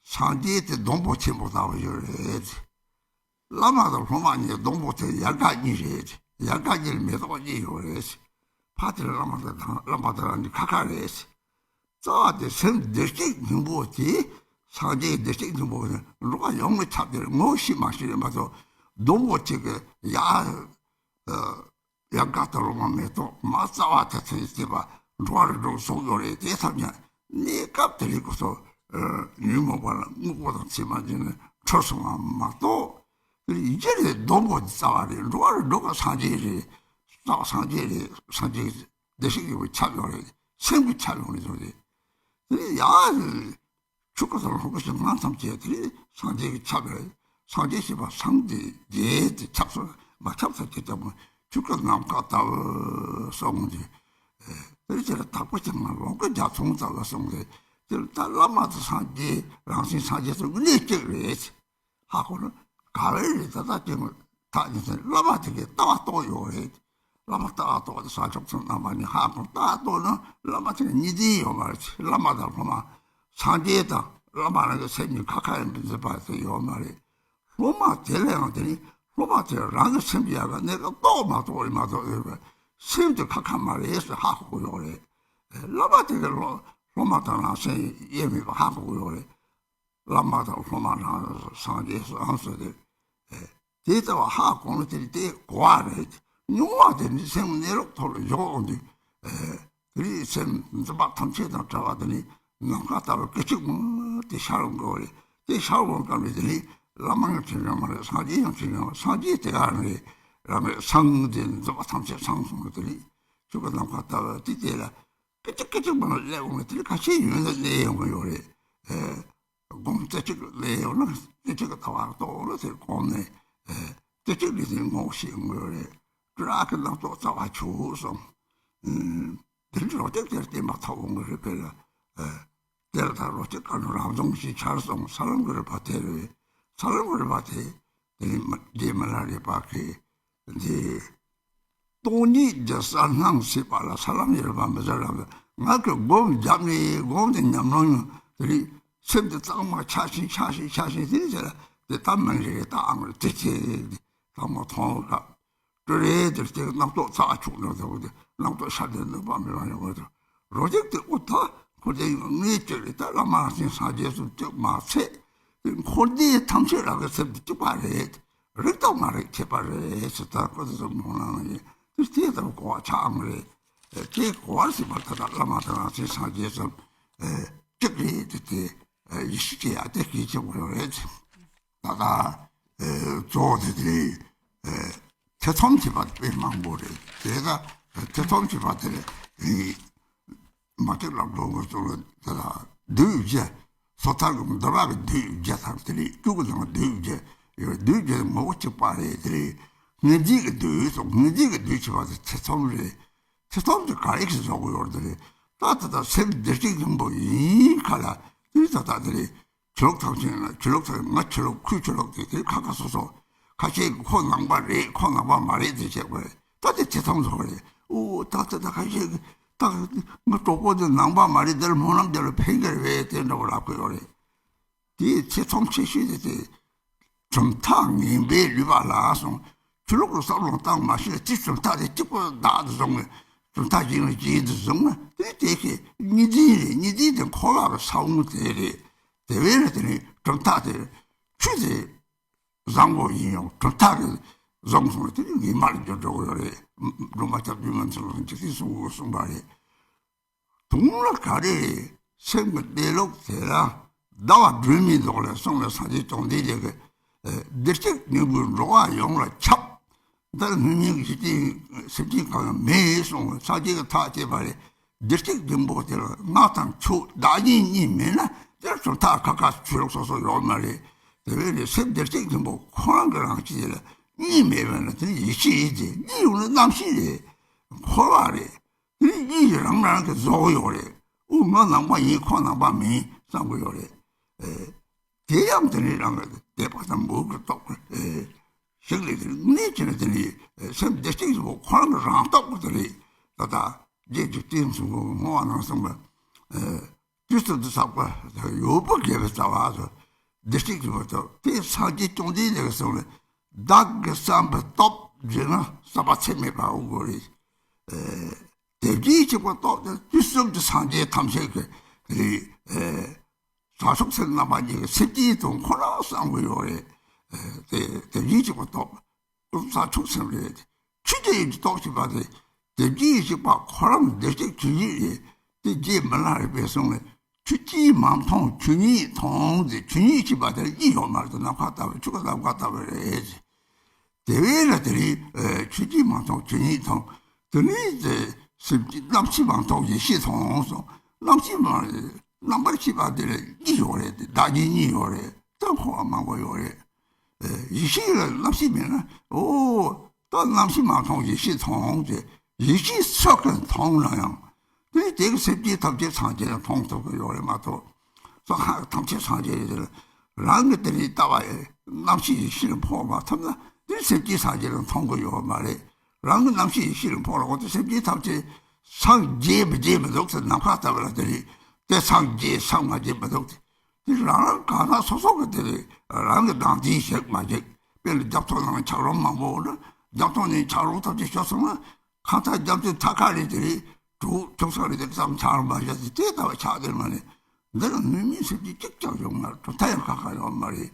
སངས་རྒྱས་དེ་སྡོང་པོ་ཆེན་པོ་ལྟ་བུ་ཡོད་རེད། བླ་མ་དང་སློབ་མ་གཉིས་སྡོང་པོ་དེ་ཡལ་ག་གཉིས་རེད། ཡལ་ག་གཉིས་ལ་མེ་ཏོག་གཉིས་ཡོད་རེད། ཕ་དེ་ལ་བླ་མ་དང་བླ་མ་དང་རང་གཉིས་ཁ་ཁ་རེད། རྩ་བ་དེ་སེམས་བདེ་སྐྱིད་སྙིང་པོ་དེ་སངས་རྒྱས་བདེ་སྐྱིད་སྙིང་པོ་དེ་འགྲོ་བ་ཡོངས་ལ་ཁྱབ་སྟེ་ངོ་ཤེས་མ་ཤེས་རེད་མ་གཏོགས་སྡོང་པོ་གཅིག་གི་ཡ། ཡལ་ག་ལྟ་བུ་མ་མེ་ཏོག་མ་རྩ་བ་དེ་ཚོ་ཡི་བརྩེགས་པ་འགྲོ་བ་རིགས་དྲུག་གསུངས་ཡོད་རེད། དེ་ཐམས་ཅད་གནས་སྐབས་དེ་རིང་ཁོ་ཚོ་ཉོན་མོངས་པ་ལ་རྔུལ་པོ་དང་མཚན་མ་འཛིན་ནས་འཁྲུལ་སོང་བ་མ་གཏོགས། དེ་ཡི་གེ་རེད། སྡོམ་པོ་འདི་རྩ་བ་རེད། འགྲོ་བ་རེད། འགྲོ་བ་སངས་རྒྱས་རེད། རྩ་བ་སངས་རྒྱས་རེད། སངས་རྒྱས་བདེ་གཤེགས་ཀྱི་ཁྱབ་ཡོད་རེད། སེམས་ཀྱི་ཁྱབ་ཡོད་རེད་ཟེར་རེད། དེ་ཡང་ཆོས་སྐུ་དང་ལོངས་སྐུ་ཞེས་ལྔ་ཐམས་ཅད་དེ་སངས་རྒྱས་ཀྱི་ཁྱབ་རེད། སངས་རྒྱས་ཞེས་པ་སངས་རྒྱས་ཀྱི་ཁྱབ་སོ། མ་ཁྱབ་ས་ཅི་ལྟ་བུ་ཆོས་སྐུ་ནམ་མཁའ་ལྟ་བུ་གསུངས་ཏེ། དེ་ཕྱིར་དག་པ་ཆེན་མོ་ལོངས་སྐུ་རྒྱ་མཚོ་ལྟ་བུ་གསུངས་ཏེ། དེ་ལྟར་བླ་མ་དང་སངས་རྒྱས་རང་བཞིན་སངས་རྒྱས་སུ་གནས་གཅིག་རེད། ཧ་གོ་ན། ག་རེ་རེད། ད་ལྟ་དེ་མོ་ཐག་ཉེ་ཚན་བླ་མ་དེ་གའི་ལྟ་བ་རྟོགས་ཡོད་རེད། བླ་མ་ལྟ་བ་རྟོགས་པ་དེ་ས་ཕྱོགས་ཚུན་རྣམ་པ་གཉིས་ཧ་གོ། ལྟ་བ་རྟོགས་ན་བླ་མ་དེ་ག་གཉིས་འཛིན་ཡོད་མ་རེད། བླ་མ་དང་སློབ་མ། སངས་རྒྱས་དང་བླ་མ་རང་གི་སེམས་གཉིས་ཁ་ཁ་ཡིན་པའི་འཛིན་པ་དེ་ཡོད་མ་རེད། སློབ་མ་དེ་ལ་ཡང་དེ་ནི་སློབ་མ་དེ་རང་གི་སེམས་ཀྱི་ཡལ་ག་གནས་སྐབས་རྟོགས་མ་རྟོགས་རེད་མ་གཏོགས་ཡོད་པ། སེམས་དེ་ཁ་ཁ་མ་རེད་ཟེར་ཧ་གོ་གི་ཡོད་རེད། བླ་མ་དེ་གའི་སློབ་སློབ་མ་དང་རང་སེམས་དབྱེར་མེད་པ་ཧ་གོ་གི་ཡོད་རེད། བླ་མ་དང་སློབ་མ་རང་སངས་རྒྱས་སུའང་ཟེར་ཏེ། དེ་ལྟ་བུ་ཧ་གོ་ན་དེ་དེ་གོ་བ་རེད། མྱོང་བ་དེ་ནི་སེམས་གནས་ལུགས་ཐོག་ལ་འཇོག་འོང་དུས། དེ་ནི་སེམས་འཛིན་པ་ཐམས་ཅད་དང་བྲལ་བ་དེ་ནི་ནམ་མཁའ་ལྟ་བུ་སྐད་ཅིག་མ་དེ་ཤར་འོང་གི་རེད། དེ་ཤར་འོང་སྐབས་ནས་དེ་ནི་བླ་མ་ཡང་ཕྱིན་ཡོད་མ་རེད། སངས་རྒྱས་ཡང་ཕྱིན་ཡོད་མ་རེད། སངས་རྒྱས་དེ་ག་རང་རེད། རང་རེད། སངས་དེ་འཛིན་པ་ཐམས་ཅད་སངས་སོང་བ་དེ་ནི་ཆོས་སྐུ་ནམ་མཁའ་ལྟ་བུ་དེ་དེ་ལ། སྐད་ཅིག་སྐད་ཅིག་མ་སླེབས་འོང་ན་དེ་ཁ་ཤས་ཡོད་ན་སླེབས་ཡོང་གི་ཡོད་རེད། ཨེ། སྒོམ་རྩེ་གཅིག་སླེབས་ཡོང་ན་རྩེ་གཅིག་གི་ལྟ་བ་རྟོགས་ལ་དེ་སྒོམ་ནས། ཨེ། རྩེ་གཅིག་གི་དེ་ངོ་ཤེས་ཡོང་གི་ཡོད་རེད། སྤྲུལ་ལག་གི་རྣམ་རྟོག་རྩ་བ་ཆོད་སོང་། ཨུམ། དེ་འདྲ་རོ་ཅིག་དེར་བརྟེན་པ་ཐོབ་འོང་གི་རེད་པས་ལ། ཨེ། དེར་ད་རོ་ཅིག་ག་ནོ་རང་བྱུང་ཞིག་འཆར་སོང་། ས་ལམ་གྱི་རིམ་པ་དེ་རེད། ས་ལམ་གྱི་རིམ་པ་དེ། དེ་ནི་མ་རྗེ་མི་ལ་རས་པ་གིས། འདི། སྟོང་ཉིད་ཀྱི་གསལ་སྣང་སྲིད་པ་ལ་ས་ལམ་ཡོད་པ་མི་ཟེར་ར། ང་གི་སྒོམ་བརྒྱབ་ནས་སྒོམ་དེ་ཉམས་སྣང་ཡོང་དེ་རིང་སེམས་དེ་གཙང་མ་ཆགས་ཤིང་ཆགས་ཤིང་ཆགས་ཤིང་དེ་ནི་ཟེར་ལ་དེ་ལྟ་མིན་རེད། ད་ཨང་རེད་དེ་ཚེ་དེ་གཙང་མ་མཐོང་བ་སྤྲུལ་རེད། དེ་དེ་རྣམ་རྟོག་ཚ་བ་ཆུག་ནོ་དེ་དེ་རྣམ་རྟོག་ཤར་དེ་ནུས་པ་མི་ལ་ཡོང་བ་དེ་རོ་རྒྱུག་དེ་ཨུ་ཐ་ཁོ་དེ་ངའི་ཅིག་རེད། ད་བླ་མ་རང་བཞིན་སངས་རྒྱས་སུ་གཅིག་མ་ཚད། འཁོར་འདས་ཐམས་ཅད་རང་གི་སེམས་དེ་གཅིག་པ་རེད། རིག་དང་མ་རིག་ཁྱད་པར་རེད་ཟེར། ད་ཁོ་ཚོ་མོ་ནང་ནས་དེ་ལྟ་བུ་གོ་བ་ཆགས་ཨང་རེད། དེ་གོ་བ་ཟིན་པར་ད་ལྟ་བླ་མ་དང་རང་བཞིན་སངས་རྒྱས་སམ་གཅིག་རེད། དེ་དེ་ཡིད་ཆེས་བྱེད་ཡ་དེ་གལ་ཆེན་པོ་ཡོད་རེད། ད་ལྟ་གཙོ་བོ་དེ་དེ་ཐེ་ཚོམ་བྱེད་པ་དཔེ་མང་པོ་རེད། དེ་ད་ཐེ་ཚོམ་བྱེད་པ་དེ་རེད། མ་ཐེག་ལ་འགྲོ་དགོས་ཚུལ་ལ་དེ་ལ་བསྡུས་བརྒྱད། སོ་ཐར་གྱི་འདུལ་བ་གི་བསྡུས་བརྒྱད་དང་དེ་རིགས་བཅུ་གི་ནང་བསྡུས་བརྒྱད་ཡོད། བསྡུས་བརྒྱད་ངོ་བོ་གཅིག་པ་རེད། དེ་རིགས་ངེས་འཛིན་གྱི་བསྡུས་སོ། ངེས་འཛིན་གྱི་བསྡུས་བྱས་པ་དེ་ཐེ་ཚོམ་རེད། ཐེ་ཚོམ་དེ་ག་རེ་ཞིག་བཟོ་དགོས་ཡོད་རེད། དེ་རེད། ད་ད་ལྟ་སེམས་བདེ་གཤེགས་སྙིང་པོ་ཡིན་ག་ལ་དེ་རིགས་ད་ལྟ་དེ་རེད། ཆོས་ལུགས་ཐམས་ཅད་ལ་ཆོས་ལུགས་ཚོ་ང་ཆོས་ལུགས་ཁོས་ཆོས་ལུགས་དེ་དེ་ཁ་ཁ་སོ་སོ། ཁ་ཤས་ཁོ་ནང་པ་རེད། ཁོ་ནང་པ་མ་རེད་ཟེར་བྱེད་དགོས་རེད། ད་དེ་ཐེ་ཚོམ་བཟོ་དགོས་རེད། ཨོ་ད་ད་ད་ཁ་ཤས་ཀྱིས་ད་ང་གྲོགས་པོ་དེ་ནང་པ་མ་རེད། དེར་སྨོན་ལམ་དེ་ལ་ཕན་གི་རེད་པས་དེ་འདྲ་བོ་ལབ་གི་ཡོད་རེད། དེའི་ཐེ་ཚོམ་ཆེ་ཤོས་དེ་དེ་གྲུབ་མཐའ་ངན་པས་བསླུས་པ་ལ་སོང་། ཆོས་ལུགས་ལ་བསམ་བློ་བཏང་མ་ཤེས་ལ་དེ་གྲུབ་མཐའ་དེ་གཅིག་པོ་བདག་ཏུ་བཟུང་བས། གྲུབ་མཐའ་གཞན་ལ་གཞན་དུ་བཟུང་ན་དེ་དེ་ཁའི་གཉིས་འཛིན་རེད། གཉིས་འཛིན་དེ་འཁོར་བ་གི་ས་བོན་དེ་རེད། དེ་བས་ན་དེ་ནི་གྲུབ་མཐའ་དེ་ཆོས་དེ་བཟང་པོ་ཡིན་ཡང་གྲུབ་མཐའ་གི་བཟུང་སོང་ན་དེ་ནི་ངན་པར་འགྱུར་འགྲོ་གི་ཡོད་རེད། སྒྲོལ་མ་སྐྱབས་རྗེ་མཁན་ཆེན་ལ་འཇིག་རྟེན་གསུང་གི་གསུངས་པ་རེད། དུང་ལ་ག་རེ་རེད། སེམས་ཀྱི་གནས་ལུགས་དེ་ལ་ཟླ་བ་སྒྲོན་མེའི་མདོག་ལས་གསུངས་པའི་སངས་རྒྱས་བཅོམ་ལྡན་འདས་ཀྱིས་བདེ་གཤེགས་སྙིང་པོས་འགྲོ་བ་ཡོངས་ལ་ཁྱབ། འདིར་སྣོད་མིན་གྱི་སེམས་ཅན་གང་ཡང་མེད་གསུངས། སངས་རྒྱས་ཀྱིས་ཐག་བཅད་པ་རེད། བདེ་གཤེགས་སྙིང་པོ་དེ་ལ་ང་དང་ཁྱོད་བདག་གཞན་གཉིས་མེད་ན་དེར་གྲུབ་མཐའ་ཁ་ཁ་ཆོས་ལུགས་སོ་སོ་ཡོད་མ་རེད། དེ་བས་ནི་སེམས་བདེ་གཤེགས་སྙིང་པོ་ཁོ་རང་གི་རང་བཞིན་དེ་ལ་གཉིས་མེད་པས་ན་དེ་ནི་ཡེ་ཤེས་ཡིན་ཏེ། གཉིས་ཡོད་ན་རྣམ་ཤེས་རེད། འཁོར་བ་རེད། དེ་ནི་གཉིས་ཀྱིས་རང་རང་གི་བཟོ་གི་ཡོད་རེད། ཨོ་ང་ནང་པ་ཡིན། ཁོ་ནང་པ་མིན་བསམ་གི་ཡོད་རེད། ཨེ། དེ་ཡང་དེ་ནི་རང་གི་དད་པ་དང་མོས་གུས་རྟོགས་པ་ཨེ་ཞིག་ལས་དེ་ནི་དངོས་གནས་བྱས་ན་དེ་ནི་ཨེ་སེམས་བདེ་གཤེགས་སྙིང་པོ་ཁོ་རང་གི་རང་རྟོགས་པ་དེ་རེད། ད་ལྟ་རྗེ་འཇིག་རྟེན་གསུམ་མགོན་བསྔོ་བ་ནང་གསུངས་པ། ཨེ། དུས་གསུམ་དུ་ཆགས་པ་ཡོད་པོ་དགེ་བའི་རྩ་བ་སོ། བདེ་གཤེགས་ཀྱི་བར་དུ་དེ་སངས་རྒྱས་བཅོམ་ལྡན་འདས་ཀྱིས་གསུངས་ནས་བདག་གི་བསམ་པའི་སྟོབས་བརྗོད་ན་བསམ་པ་ཚད་མེད་པ་འོང་དགོས་རེད། ཨེ། དེ་བཞིན་གཤེགས་པའི་སྟོབས་དེ་དུས་གསུམ་གྱི་སངས་རྒྱས་ཐམས་ཅད་ཀྱི་རེད། ཨེ། ས་ཕྱོགས་ཚུན་རྣམ་པ་གཉིས་ཀྱི་སེམས་ཅན་དང་ཁོ་རང་བསམ་གྱི་ཡོད་རེད། ཨེ། དེ་དེ་བཞིན་གཤེགས་པའི་སྟོབས། ཀུན་ས་ཕྱོགས་སེམས་རེད། ཆོས་ཀྱི་ཡུལ་གྱི་སྟོབས་ཞེས་པ་དེ། དེ་བཞིན་གཤེགས་པ་ཁོ་རང་བདེ་གཤེགས་ཆོས་ཉིད་རེད། དེ་རྗེ་མི་ལ་རས་པས་གསུངས་ནས་ ཆོས་སྐྱིད་མ་མཐོང་ཆོས་ཉིད་མཐོང་ཟེར། ཆོས་ཉིད་ཅེས་པ་དེ་ལ་གཉིས་ཡོད་མ་རེད། ནམ་མཁའ་ལྟ་བུ་ཆོས་ཀྱི་ནམ་མཁའ་ལྟ་བུ་རེད་ཟེར། དེ་བས་ན་དེ་རིང་ཆོས་སྐྱིད་མ་མཐོང་ཆོས་ཉིད་མཐོང་། དེ་ནས་སེམས་ཀྱི་རྣམ་ཤེས་མ་མཐོང་ཡེ་ཤེས་མཐོང་སོང་། རྣམ་ཤེས་མ་རྣམ་པར་ཤེས་པ་དེ་ལ་གཉིས་ཡོད་རེད། དེ་བདག་ཉིད་གཉིས་ཡོད་རེད། ད་འཁོར་བ་མང་པོ་ཡོད་རེད། ཡེ་ཤེས་ལ་རྣམ་ཤེས་མེད་ན། ཨོ། ད་རྣམ་ཤེས་མ་མཐོང་ཡེ་ཤེས་མཐོང་ཟེར། ཡེ་ཤེས་སོགས་ཀྱིས་མཐོང་ན་ཡང་། དེ་དེ་གི་སེམས་ཅན་ཐམས་ཅད་སངས་རྒྱས་ལ་མཐོང་ཐུབ་ཀྱི་ཡོད་རེད་མ་གཏོགས། སོགས་ཐམས་ཅད་སངས་རྒྱས་རེད། རང་གི་དེ་རིང་ལྟ་བ་རྣམ་ཤེས་ཡེ་ཤེས་ལ་འཕོ་མ་ཐུབ་ན། དེ་སེམས་ཅན་སངས་རྒྱས་ལ་མཐོང་གི་ཡོད་མ་རེད། རང་གི་རྣམ་ཤེས་ཡེ་ཤེས་ལ་འཕོ་ལ་འོ་དེ་སེམས་ཅན་ཐམས་ཅད་སངས་རྒྱས་མི་རྒྱས་མི་འདུག་ཟེར། ནམ་མཁའ་ལྟ་བུ་ལ་དེ་རིང་དེ་སངས་རྒྱས་སངས་མ་རྒྱས་མི་འདུག་ཟེར། དེ་རང་རང་གང་ཟག་སོ་སོ་གི་དེ་རེད། རང་གི་བདག་འཛིན་ཞིག་མ་ཞིག་དཔེར་ན་རྒྱབ་ཐོག་ནང་ཆག་རོམ་མང་པོ་ཡོད་ན། རྒྱབ་ཐོག་ནས་ཆག་རོམ་ཐམས་ཅད་ཤོར་སོང་ན། ཁ་ཚ་རྒྱབ་ཐོག་ཐ་ཁ་རེད་དེ་རེད། དྲུག་ཅུང་ཟད་རེད་དེ་ཙམ་ཆག་རོམ་མ་ཞིག་དེ་ལྟ་བུ་ཆགས་དེར་མ་ནི། འདི་ལ་ནུས་མེད་སེམས་ཅན་གཅིག་ཀྱང་ཡོང་མ་རེད། གྲུབ་མཐའ་ཡང་ཁ་ཁ་ཡོང་མ་རེད།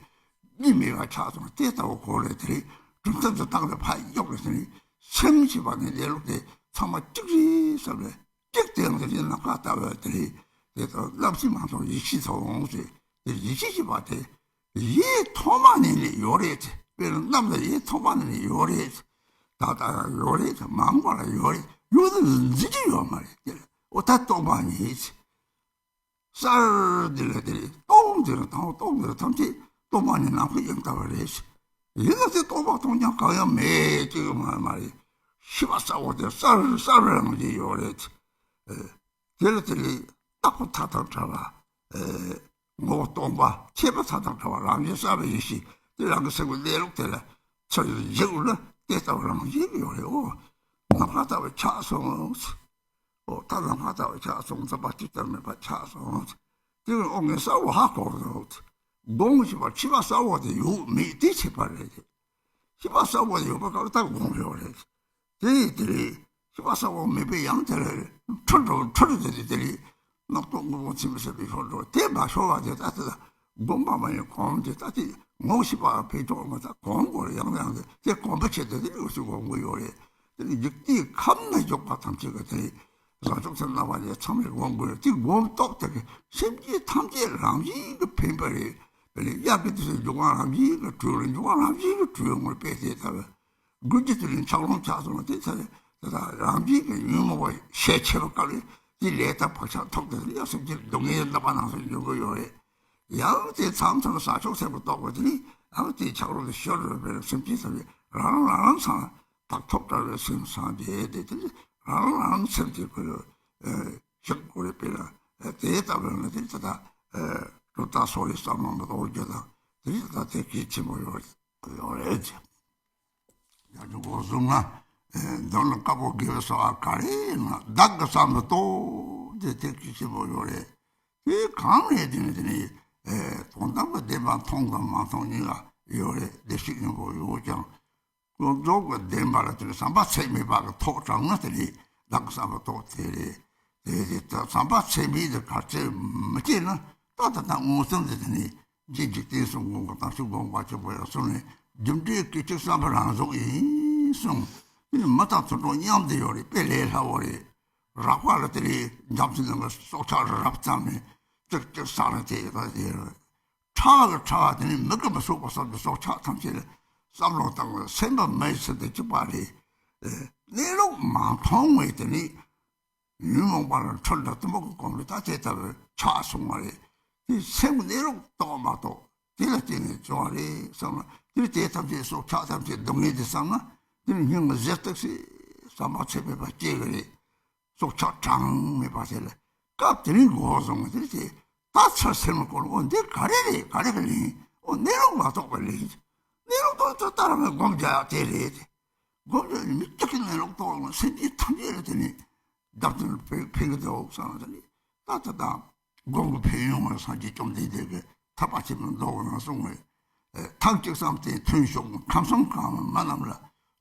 གཉིས་མེད་པ་ཆགས་སོང་དེ་ལྟ་བུ་གོ་རེད་དེ་རེད། གྲུབ་མཐའ་འདི་དག་ལ་ཕར་གཡོག་རེད་དེ་རེད། སེམས་ཞེས་པ་ནི་ལས་ལུགས་དེ་ཚང་མ་གཅིག་རེད་བསམ་རེད། གཅིག་དེ་ཡང་དེ་ནམ་མཁའ་ལྟ་བུ་དེ་རེད། དེ་དང་རྣམ་ཤེས་མ་མཐོང་ཡེ་ཤེས་མཐོང་ཟེར། དེ་ཡེ་ཤེས་ཞེས་པ་དེ་ཡེ་ཐོག་མ་ནས་ནས་ཡོད་རེད། དཔེར་ན་གནམ་ལ་ཡེ་ཐོག་མ་ནས་ནས་ཡོད་རེད། ད་ལྟ་ཡང་ཡོད་རེད། མ་འོངས་པ་ལ་ཡོད་རེད། ཡོད་ན་འཛིན་གྱི་ཡོད་མ་རེད། དེ་ལ་འོ་ད་སྟོང་པ་ཉིད། གསལ་འདི་ལ་དེ་རེད། སྟོང་འདི་ལ་དང་སྟོང་འདི་ལ་ཐམས་ཅད་སྟོང་པ་ནི་ནམ་མཁའ་དབྱིངས་ལྟ་བུ་རེད། ཡིན་ན་དེ་སྟོང་པ་མཐོང་རྐྱང་གང་ཡང་མེད་ཅིག་མ་མ་རེད། ཤེས་པ་གསལ་བོ་དེ་གསལ་གསལ་བའི་རང་བཞིན་ཡོད་རེད། དེ་ལ་དེ་ལས་རྟག་པ་མཐའ་དང་བྲལ་བ། ངོ་བོ་སྟོང་པ་ཆད་པ་མཐའ་དང་བྲལ་བ་རང་བཞིན་གསལ་བའི་ཡེ་ཤེས་དེ་རང་གི་སེམས་ཀྱི་གནས་ལུགས་དེ་ལ་ཚུར་འཇུག་ན་དེ་ལྟ་བུ་རང་བཞིན་ཡོད་རེད། འོ། ནམ་མཁའ་ལྟ་བུ་ཆགས་སོང་། ཨོ་ད་ལམ་ཁ་ལྟ་བུ་ཆགས་སོང་། འཛིན་པ་ཅི་ལྟར་མེད་པ་ཆགས་སོང་། དེ་བས་ཨོ་ངས་གསལ་བོ་ཧ་གོ་འདུག་སྒོམ་ཞེས་པ་ཤེས་པ་གསལ་བོ་དེ་ཡོད་མེད་དེ་ཁྱད་པར་རེད། ཤེས་པ་གསལ་བོ་དེ་ཡོད་པ་ག་ལ་ད་སྒོམ་ཡོད་རེད། དེ་ཡིས་དེ་རེད། ཤེས་པ་གསལ་བོ་མེད་པའི་ཡང་དེ་རེད། འཁྲུལ་འགྲོ་འཁྲུལ་དེ་དེ་དེ་རེད། རྣག་ཐོག་དངོས་པོ་ཚིམ་པའི་ཕྱིར་དུ་ཤོར་འགྲོ། དེ་མ་ཤོར་བ་དེ་ད་དེ་ད་སྒོམ་པ་མ་ཡིན་གོམས་དེ་ད་དེ་ངོ་ཤེས་པ་ཕན་ཐོགས་མ་ད་གོམས་དགོས་རེད། ཡང་ཡང་དེ་དེ་གོམས་པ་བྱེད་དེ་དེ་འོ་ཞིག་གོམས་དགོས་ཡོད་རེད། དེ་ནི་འཇིག་རྟེན་ཁམས་ན་འཇོག་པ་ཐམས་ཅད་ཀྱི་དེ་ནི་བཟང་ཕྱོགས་སུ་སྣང་བ་ལས་ཚང་མས་སྒོམ་དགོས། དེ་སྒོམ་སྟོབས་དེ་གི་སེམས་ཅན་ཐམས་ཅད་རང་བཞིན་གྱིས་ཕན་པ་རེད། དེ་ནི་དབྱར་གྱི་དུས་སུ་འབྱུང་བ་རང་བཞིན་གྱིས་གྲོལ་རེད། འབྱུང་བ་རང་བཞིན་གྱིས་གྲོལ་ངོར་དཔེ་དེ་ལྟ་བུ། དགུན་གྱི་དུས་ནི་འཁྱགས་རོམ་ཆགས་སོང་བ་དེ་ཚ་རེད། དེ་དག་རང་བཞིན་གྱིས་ཉོན་མོངས་པ་ཤས་ཆེ་བ་བཀག་རེད། དེ་ལས་དང་བག་ཆགས་ཐོབ་སྟེ་དེ་ནི་ཡང་སེམས་ཅན་སྡུག་བསྔལ་རྣམ་པ་སྣ་ཚོགས་འབྱུང་གི་ཡོད་རེད། ཡང་དེ་མཚམས་མཚམས་ཟག་ཕྱོགས་སེམས་པ་རྟོགས་པ་དེ་ནི་ཡང་དེ་འཁྱགས་རོམ་དུ་ཤོར་རོལ་པའི་སེམས་ཅན་ཐམས་ཅད་རང་རང་རང་རང་ཚང་བག་ཐོག་བྲལ་བའི་སེམས་སངས་རྒྱས་ཏེ། དེ་ནི་རང་རང་རང་སེམས་ཀྱི་ཁུར་ཤེས་དགོས་རེད། དཔེར་ན་དེ་ལྟ་བུ་ན་དེ་ད་ལྟ་གྲུབ་རྟགས་སོགས་ལས་བསམ་བློ་མི་གཏོང་རྒྱུ་དང་དེ་ནི་ད་ལྟ་དེ་གལ་ཆེན་པོ་ཡོད་རེད། ཡོད་རེད། ཡང་ཅིག་འགོག་གསུམ་ལ། མདོར་ན་དཀར་པོ་དགེ་བའི་རྩ་བ་ག་རེ་ཡིན་ན་བདག་གི་བསམ་པ་རྟོགས་ཏེ་དེ་གལ་ཆེན་པོ་ཡོད་རེད། དེ་གང་རེད་དེ་ནི་དེ་ནི། དོན་དམ་གྱི་བདེན་པ་མཐོང་དང་མ་མཐོང་གཉིས་ལ་ཡོད་རེད། བདེ་གཤེགས་སྙིང་པོ་ཡོད་ཀྱང་། ཀུན་རྫོབ་ཀྱི་བདེན་པ་ལ་དེ་ནི་བསམ་པ་ཚད་མེད་པ་གི་ཐོག་དྲངས་ན་དེ་ནི་བདག་གི་བསམ་པ་རྟོགས་དེ་རེད། དེ་དེ་ལྟར་བསམ་པ་ཚད་མེད་དེ་ག་ཚད་མི་སྐྱེ་ན་ད་ད་ལྟ་མངོན་སུམ་དེ་དེ་ནི། རྗེ་འཇིག་རྟེན་གསུམ་མགོན་གྱི་དམ་ཆོས་སྒོམ་པ་གཅིག་པུ་ཡང་གསུངས་ནས། རྒྱུ་འབྲས་སྐད་ཅིག་བསམ་པ་རང་གཟུགས་ཡིན་གསུངས། དེ་ནི་མི་དང་དུད་འགྲོ་མཉམ་དུ་ཡོད་རེད། དཔེ་ལས་སླ་བོ་རེད། རགས་པ་ལ་དེ་ནི་འཇམ་ཐིང་ནང་གི་སྲོག་ཆགས་རབ་ཙམ་ནས་ཅིག་ཅིག་བསགས་ནས་དེ་ཡོད་ད་དེ་རེད། ཕྲ་བ་གི་ཕྲ་བ་དེ་ནི་མི་གི་མི་སྲོག་པ་ཙམ་གྱི་སྲོག་ཆགས་ཐམས་ཅད་ལ་བསམ་བློ་བཏང་བ་སེམས་པ་མི་ཡི་ཚུལ་དུ་གཅིག་པ་རེད། གནས་ལུགས་མ་མཐོང་བས་དེ་ནི། ཉོན་མོངས་པ་ལ་འཁྲུལ་འདྲ་གཏི་མུག་གི་གོམས་ལས་ད་དེ་ལྟ་བུ་ཆགས་སོང་བ་རེད། དེ་སེམས་གནས་ལུགས་རྟོགས་མ་རྟོགས་དེ་ལ་བརྟེན་ནས་བྱུང་བ་རེད་བསམ་ན། དེ་དེ་ཐམས་ཅད་སྲོག་ཆགས་ཐམས་ཅད་སྡུག་བསྔལ་དེ་བསམ་ན། དེ་ནི་སྙིང་གི་ཟེར་ཐག་སི་བསམ་པ་ཚད་མེད་པ་སྐྱེ་གི་རེད། སྲོག་ཆགས་གྲངས་མེད་པ་དེ་ལ་སྐབས་དེ་རིང་འགོག་སོང་བ་དེ་དེ་ད་ཚུར་སེམས་ལ་བསྐོར། འོ་འདི་ག་རེ་རེད། ག་རེ་གི་ལན། འོ་གནས་ལུགས་མ་རྟོགས་པའི་ལན། གནས་ལུགས་རྟོགས་ཚུལ་ལྟར་མའི་སྒོམ་རྒྱག་ཡག་དེ་རེད། སྒོམ་རྒྱག་ནི་མི་གཅིག་གི་གནས་ལུགས་རྟོགས་ན་སེམས་ཅན་ཐམས་ཅད་ལ་དེ་ནི། བདག་དོན་ལ་ཕན་ཕན་གྱི་འདུག་བསམ་ན་དེ་ནི་ད་ལྟ་དང་སྒོམ་གྱི་ཕན་ཡོན་ལ་སངས་རྒྱས་བཅོམ་ལྡན་འདས་ཀྱིས་ཐར་པ་ཆེན་པོའི་མདོ་ནང་གསུངས་པའི། ཐབས་ཅིག་བསམ་སྟེ་ཐོན་ཤོག །ཁམས་གསུམ་གང་མ་རྣམས་ལ་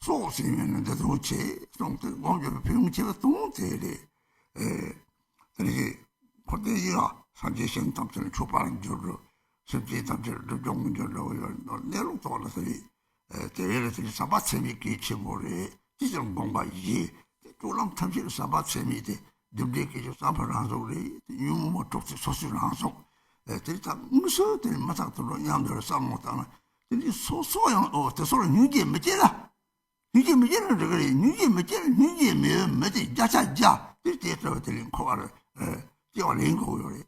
སོགས་ཟིན་ཡོད་ན་འདི་ལྟ་བུ་ཆེ་གསུངས་ཏེ། སྒོམ་རྒྱག་པའི་ཕན་ཡོན་ཆེ་བ་དང་དེ་རེད། དེ་ནི་འཁོར་འདས་ཡི་ལ་སངས་རྒྱས་ཞིང་ཐམས་ཅད་ལ་མཆོད་པར་འགྱུར་རོ། སེམས་ཅན་ཐམས་ཅད་ལ་སྒྲིབ་སྦྱོང་གི་འགྱུར་འདྲ་བོ་ཡོད་ནོ། གནས་ལུགས་ཐོག་ལ་ཟེར་བའི། དེ་བས་ལ་དེ་ནི་བསམ་པ་ཚད་མེད་གལ་ཆེན་པོ་རེད། ཅི་ཙམ་སྒོམ་པ་ཡིན་དེ་སྤྱོད་ལམ་ཐམས་ཅད་ལ་བསམ་པ་ཚད་མེད་དེ་ རྒྱུ་འབྲས་སྐད་ཅིག་བསམ་པ་རང་གཟུགས་རེད། ཉོན་མོངས་པ་དྲུག་ཅིག་སོ་སོའི་རང་གཟུགས། དེ་ལྟར་དངོས་སུ་དེ་མི་རྟག་ཏུ་འགྲོ་སྙམ་དུ་བསམ་བློ་བཏང་ན། དེ་ནི་སོ་སོ་ཡང་ཨོ་དེ་སོགས་ལ་སྙིང་རྗེ་མི་སྐྱེ་ལ། སྙིང་རྗེ་མི་སྐྱེ་ན་འགྲིག་གི་རེད། སྙིང་རྗེ་མི་སྐྱེ་ན་སྙིང་རྗེ་མེད་པའི་མི་དེ་བརྒྱ་ཆ་བརྒྱ་དེ་དེ་ལྟ་བུ་དེ་ལས་འཁོར་བ་ལ་སྐྱེ་བ་ལེན་དགོས་ཡོད་རེད།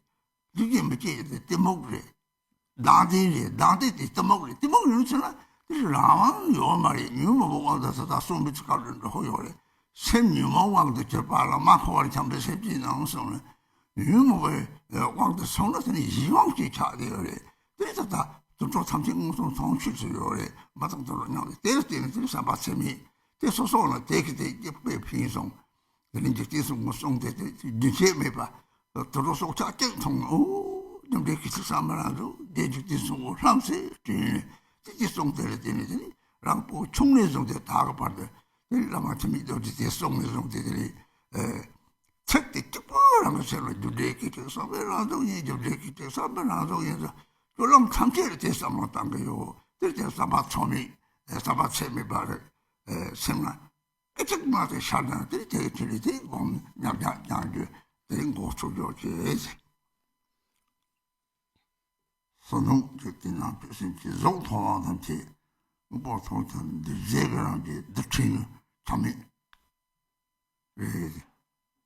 སྙིང་རྗེ་མི་སྐྱེ་ཡ་དེ་གཏི་མུག་རེད། སྡང་དེ་རེད། སྡང་དེ་དེ་གཏི་མུག་རེད། གཏི་མུག་ཡིན་ཚེ་ན་དེ་རང་དབང་ཡོད་མ་རེད། ཉོན་མོངས་པའི་དབང་དུ་ད་ལྟ་གསུངས་པའི་སྐབས་ལ་འགྲོ་ཡོད་རེད། སེམས་ཉོན་མོངས་དབང་དུ་གྱུར་པ་ལ་མ་འཁོར་བར་འཁྱམས་པའི་སེམས་ཅན་རྣམས་གསུངས་ནས། ཉོན་མོངས་པའི་དབང་དུ་སོང་ན་དེ་ནི་གཞན་དབང་ཅིག་ཆགས་བསྡད་ཡོད་རེད། དེ་ལྟ་སྟེ་དུད་འགྲོ་ཐམས་ཅད་མངོན་སུམ་མཐོང་ཆོས་སུ་ཡོད་རེད། མ་དང་དུད་འགྲོ་མཉམ་དུ་དེ་ལ་བརྟེན་ནས་དེ་ནི་བསམ་པ་ཚད་མེད་དེ་སོ་སོ་ལ་དེ་གི་དེ་སྐྱེས་པའི་ཕན་སོང་། དེ་ནི་འཇིག་རྟེན་གསུམ་གྱི་གསུང་དེ་དེ་རྒྱུན་ཆད་མེད་པ། དུད་འགྲོ་སྲོག་ཆགས་གཅིག་མཐོང་ན་ཨོ་རྒྱུ་འབྲས་སྐད་ཅིག་བསམ་པ་རང་གཟུགས་དེ་འཇིག་རྟེན་གསུམ་གྱི་ལྷམ་སེ་བྲིས་ནས་དེ་གི་གསུང་དེ་ལ་བརྟེན་ནས་དེ་ནི་རང་པོ་ཆུང་ནས་བཟུང་སྟེ་ད་ག་བར་དུ། དེ་བླ་མ་འཆི་མེད་རྡོ་རྗེ་དེ་གསུང་ནས་བཟུང་སྟེ་དེ་ནི། ཚིག་དེ་གཅིག་པོ་རང་གི་སེམས་ལ་རྒྱུ་འབྲས་སྐད་ཅིག་བསམ་པའི་རང་གཟུགས་ཡིན། རྒྱུ་འབྲས་སྐད་ཅིག་བསམ་པའི་རང་གཟུགས་ཡིན་ཟེར། སྤྱོད་ལམ་ཐམས་ཅད་ལ་དེ་བསམ་བློ་བཏང་གི་ཡོད། དེར་བརྟེན་བསམ་པ་ཚད་མེད་བསམ་པ་ཚད་མེད་པ་རེད། སེམས་ལ་སྐད་ཅིག་མ་དེ་ཤར་ན་དེ་དེ་ཁྱེད་ལས་དེ་སྒོམ་ཉམས་ཆག་སྦྱང་རྒྱུ་དེ་འགོ་ཚུགས་ཡོད་ཅེས། བསོད་ནམས་ཀྱི་དེ་ནང་དུ་སེམས་ཀྱི་གཟུགས་མཐོང་བ་ཐམས་ཅད་དངོས་པོ་མཐོང་ཀྱང་འདི་རྫས་ཀྱི་རང་གི་འདི་ཕྲན་ནི་ཐ་མེད་རེད།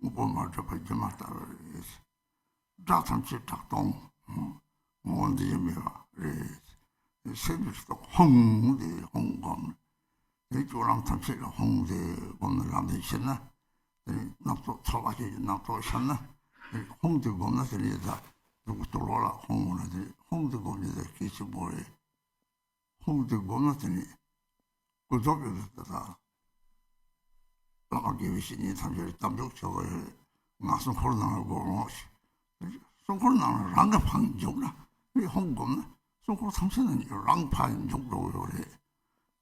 དངོས་པོ་མ་གྲུབ་པ་སྒྱུ་མ་ལྟ་བུ་རེད། སྒྲ་ཐམས་ཅད་གྲགས་སྟོང་། ངོ་བོ་འདི་ཡང་མེད་པ་རེད། སེམས་ཀྱི་རྟོག་ཧཱུྃ་དེ་ཧཱུྃ་སྒོམ། དེ་ནས་སྤྱོད་ལམ་ཐམས་ཅད་ལ་ཧཱུྃ་དེ་སྒོམ་ནས་རང་དོན་ཤེས་ན། དེ་ནས་རྣམ་རྟོག་ཚོར་བ་ཞིག་གི་རྣམ་རྟོག་ཤར་ན། དེ་ནས་ཧཱུྃ་དེ་སྒོམ་ན་དེ་ནས་ད་གཟུགས་ཀྱི་ལྟོ་ལོག་ལ་ཧཱུྃ་སྒོམ་ན་དེ་ནས་ཧཱུྃ་དེ་སྒོམ་ནས་ད་སྐད་ཆེན་པོ་རེད། ཧཱུྃ་དེ་སྒོམ་ན་དེ་ནས་ཀུན་རྫོབ་ཡོད་པའི་ད་ལྟ་བླ་མ་དགེ་བའི་བཤེས་གཉེན་ཐམས་ཅད་ལ་དམ་བཅུག་བྱེད་དགོས་ཡོད་རེད། ང་སྲུང་འཁོར་ནང་ལ་སྒོམ་རོགས་ཞེས། སྲུང་འཁོར་ནང་ལ་རང་གི་ཕར་འཇུག་ན་ཧཱུྃ་སྒོམ་ན་སྲུང་འཁོར་ཐམས་ཅད་ནང་རང་ཕར་འཇུག་འགྲོ་གི་ཡོད་རེད།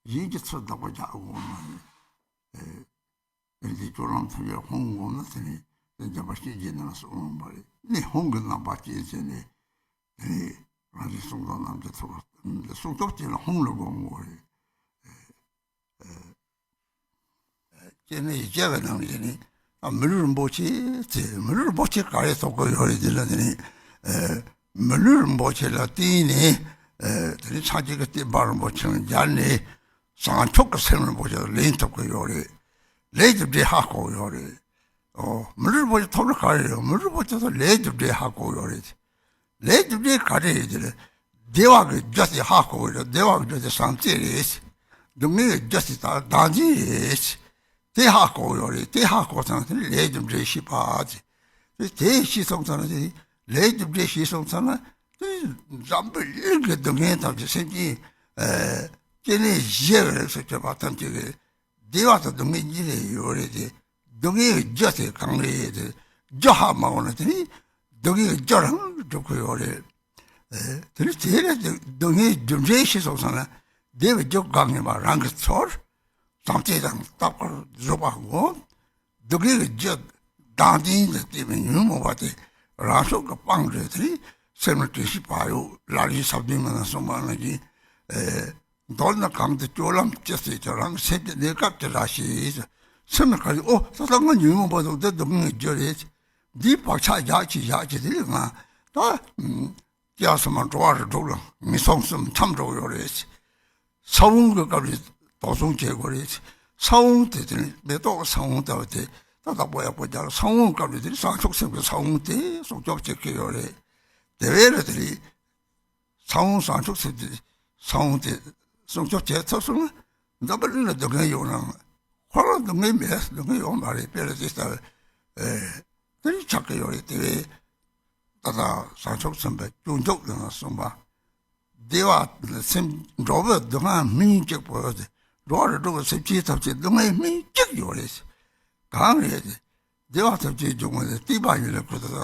གཞན་གྱི་ཚུར་བདག་པོ་རྒྱག་དགོས་མ་རེད། ཨེ། དེ་འདི་སྤྱོད་ལམ་ཐམས་ཅད་ཧཱུྃ་སྒོམ་ན་དེ་ནི་དེ་འཇམ་དཔལ་སྤྱོད་ཀྱི་ནང་སོང་བ་རེད། ནི་ཧཱུྃ་གི་རྣམ་པ་ཅན་ཟེར་ནས་དེ་ནི་རང་བཞིན་གསུང་དང་རྣམ་འགྱུར་ཐུབ་པ་སྲུང་སྐྱོབ་ཅན་ལ་ཧཱུྃ་ལ་སྒོམ་དགོས་རེད། སྐྱེ་གནས་བརྒྱད་ཀྱི་ནང་ནས་ནི་མི་ལུས་རིན་པོ་ཆེ་ཟེར། མི་ལུས་རིན་པོ་ཆེ་ག་རེ་ཐོབ་ཀྱི་ཡོད་རེད་ཟེར་ན་དེ་ནི་མི་ལུས་རིན་པོ་ཆེ་ལ་བརྟེན་ནས་དེ་ནི་སངས་རྒྱས་ཀྱི་བསྟན་པ་རིན་པོ་ཆེ་ལ་སྦྱར་ནས། བྱང་ཆུབ་ཀྱི་སེམས་རིན་པོ་ཆེ་ལེན་ཐུབ་ཀྱི་ཡོད་རེད། ལས་ཀྱི་འབྲས་ཧ་གོ་ཡོད་རེད། ཨོ། མི་ལུས་རིན་པོ་ཆེ་ཐོབ་ན་ག་རེ་ཡོད། མི་ལུས་རིན་པོ་ཆེ་ཐོབ་ལས་ཀྱི་འབྲས་ཧ་གོ་ཡོད་རེད། ལས་ཀྱི་འབྲས་ག་རེ་ཡོད་དེ་ལ། བདེ་བ་གི་རྒྱུ་དེ་ཧ་གོ་ཡོད་རེད། བདེ་བ་གི་རྒྱུ་དེ་བྱམས་བརྩེ་རེད། སྡུག་བསྔལ་གྱི་རྒྱུ་དེ་ད་བདག་འཛིན་རེད། དེ་ཧ་གོ་ཡོད་རེད། དེ་ཧ་གོ་ཚང་དེ་ལས་ཀྱི་འབྲས་ཤེས་པ་དེ། དེ་ཤེས་སོང་ཙང་ན་དེ་ལས་ཀྱི་འབྲས་ཤེས་སོང་ཙང་ན་དེ་འཛམ་བུ་གླིང་གི་སྡུག་བསྔལ་ཐམས་ཅད་སེམས་ཅན་སྐྱེ་གནས་བཞི་རིགས་སུ་གྱུར་པ་ཐམས་ཅད་ཀྱི་བདེ་བ་དང་སྡུག་བསྔལ་གཉིས་རེ་ཡོད་རེད་དེ། སྡུག་བསྔལ་གྱི་རྒྱུ་དེ་གང་རེད་དེ། རྒྱུ་ཧ་མ་གོ་ན་དེ་ནི་སྡུག་བསྔལ་གྱི་རྒྱུ་རང་འགྲུབ་ཀྱི་ཡོད་རེད། དེ་ནི་དེ་ལས་སྡུག་བསྔལ་རྒྱུ་འབྲས་ཤེས་སོང་ཙང་ན་བདེ་བའི་རྒྱུ་གང་ཡིན་པ་རང་གིས་ཚོར། བྱམས་བརྩེ་དང་ལྟ་བར་བཟོད་པ་སྒོམ། སྡུག་བསྔལ་གྱི་རྒྱུ་བདག་འཛིན་དུ་བལྟས་པའི་ཉོན་མོངས་པ་དེ་རང་ཕྱོགས་ཀྱི་སྤང་བྱ་དེ་སེམས་ལ་དྲན་ཤེས་པ་ཡོད། ལ་རིའི་ས་བདུན་མ་ན་གསུངས་པ་ནང་བཞིན། མདོར་ན་གང་དུ་སྤྱོད་ལམ་ཅི་བྱེད་ཀྱང་རང་གི་སེམས་ཀྱི་གནས་སྐབས་ཀྱི་ར་ཞེས། སེམས་ལ་ག་རེ་ཨོ་ད་ལྟ་ང་ཉོན་མོངས་པ་དང་དེ་སྡུག་བསྔལ་གྱི་རྒྱུ་རེད། འདིའི་བག་ཆགས་བཞག་ཅིག་བཞག་ཅིག་དེ་ལས་ང་ད། སྐྱེ་བ་གསུམ་པ་འགྲོ་བ་རིགས་དྲུག་ལ་ངན་སོང་གསུམ་འཁྱམས་འགྲོ་གི་ཡོད་རེད། ས་བོན་གྱི་སྐབས་ལ་དོགས་ཟོན་བྱེད་དགོས་རེད། ས་བོན་དེ་དེ་ནི་མེ་ཏོག་གི་ས་བོན་ལྟ་བུ་དེ་ད་བདག་པོ་ཡག་པོ་རྒྱག་ས་བོན་སྐབས་ལ་དེ་ནི་བྱང་ཆུབ་སེམས་ཀྱི་ས་བོན་དེ་སྲུང་སྐྱོབ་བྱེད་ཀྱི་ཡོད་རེད། དེ་བས་ལ་དེ་ནི་ས་བོན་བྱང་ཆུབ་སེམས་ཀྱི་ས་བོན་དེ་སྲུང་སྐྱོབ་བྱེད་ཐུབ་སོང་ན་འཛམ་བུ་གླིང་ལ་སྡུག་བསྔལ་ཡོད་ནའང་ཁོ་རང་སྡུག་བསྔལ་མེད། སྡུག་བསྔལ་ཡོད་མ་རེད། དཔེ་ལ་དེ་ལྟ་བུ་དེ་ནི་ཆགས་ཀྱི་ཡོད་རེད། དེ་བས། ད་ལྟ་བྱང་ཆུབ་སེམས་དཔའི་སྤྱོད་འཇུག་ནང་གསུངས་པ། བདེ་བ་སེམས་འགྲོ་བའི་སྡུག་བསྔལ་སྨིན་གཅིག་པོ་ཡོད་དེ། འགྲོ་བ་རིགས་དྲུག་གི་སེམས་ཅན་ཐམས་ཅད་སྡུག་བསྔལ་སྨིན་གཅིག་ཡོད་རེད། གང་རེད་དེ། བདེ་བ་ཐམས་ཅད་འབྱུང་བ་ནི་བསྟན་པ་ཡིན་ལ་ཁུ་ད་ལྟ་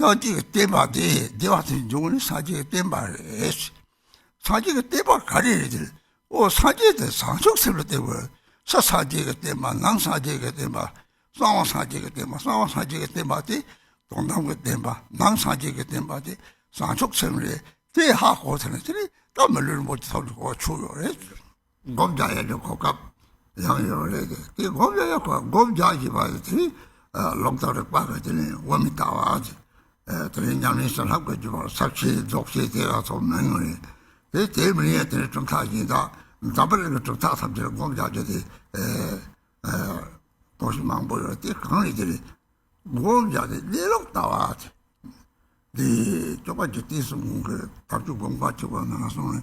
སངས་རྒྱས་ཀྱི་བསྟན་པ་དེ་བདེ་བ་ཐམས་ཅད་འབྱུང་བ་ནི་སངས་རྒྱས་ཀྱི་བསྟན་པ་རེད། སངས་རྒྱས་ཀྱི་བསྟན་པ་ག་རེ་རེད་དེ། ཨོ་སངས་རྒྱས་དེ་བྱང་ཆུབ་སེམས་ལ་བརྟེན་དགོས། ཕྱི་སངས་རྒྱས་ཀྱི་བསྟན་པ་ནང་སངས་རྒྱས་ཀྱི་བསྟན་པ། གསང་བ་སངས་རྒྱས་ཀྱི་བསྟན་པ་གསང་བ་སངས་རྒྱས་ཀྱི་བསྟན་པ་དེ་དོན་དམ་གྱི་བསྟན་པ་ནང་སངས་རྒྱས་ཀྱི་བསྟན་པ་དེ་བྱང་ཆུབ་སེམས་རེད། དེ་ཧ་གོ་ཚར་ན་དེ་ནི་ད་མི་ལུས་རིན་པོ་ཆེ་ཐོབ་ནས་གོ་ཆོད་ཡོད་རེད། སྒོམ་རྒྱག་ཡ་ནི་གོ་སྐབས་ཡང་ཡོད་རེད་དེ། དེ་སྒོམ་རྒྱག་ཡ་གོ་སྒོམ་རྒྱག་བཞིན་པ་དེ་ནི་ ལོག་ལྟ་རིག་པ་གི་དེ་ནི་དབུ་མའི་ལྟ་བ་དེ། དེ་ནི་ཉམས་ལེན་བྱེད་ལྷབ་ཀྱི་རྒྱུ་བ་ཟག་བཅས་རྫོགས་བྱེད་དེ་ལ་སོགས་མི་ཡོང་རེད། དེ་དེ་མི་ཡང་དེ་ནི་གྲུབ་མཐའ་གཞན་དག་འཛམ་བུ་གླིང་གི་གྲུབ་མཐའ་ཐམས་ཅད་སྒོམ་རྒྱག་རྒྱུ་དེ་དོགས་གཞི་མང་པོ་ཡོད། དེ་གང་རེད། དེ་རེད། སྒོམ་རྒྱག་དེ་གནས་ལུགས་ལྟ་བ་དེ། འདི་སྐྱོབ་པ་རྒྱུད་སྟེང་གསུམ་གྱི་དམ་ཆོས་སྒོམ་པ་གཅིག་པ་ནང་སོང་ནས།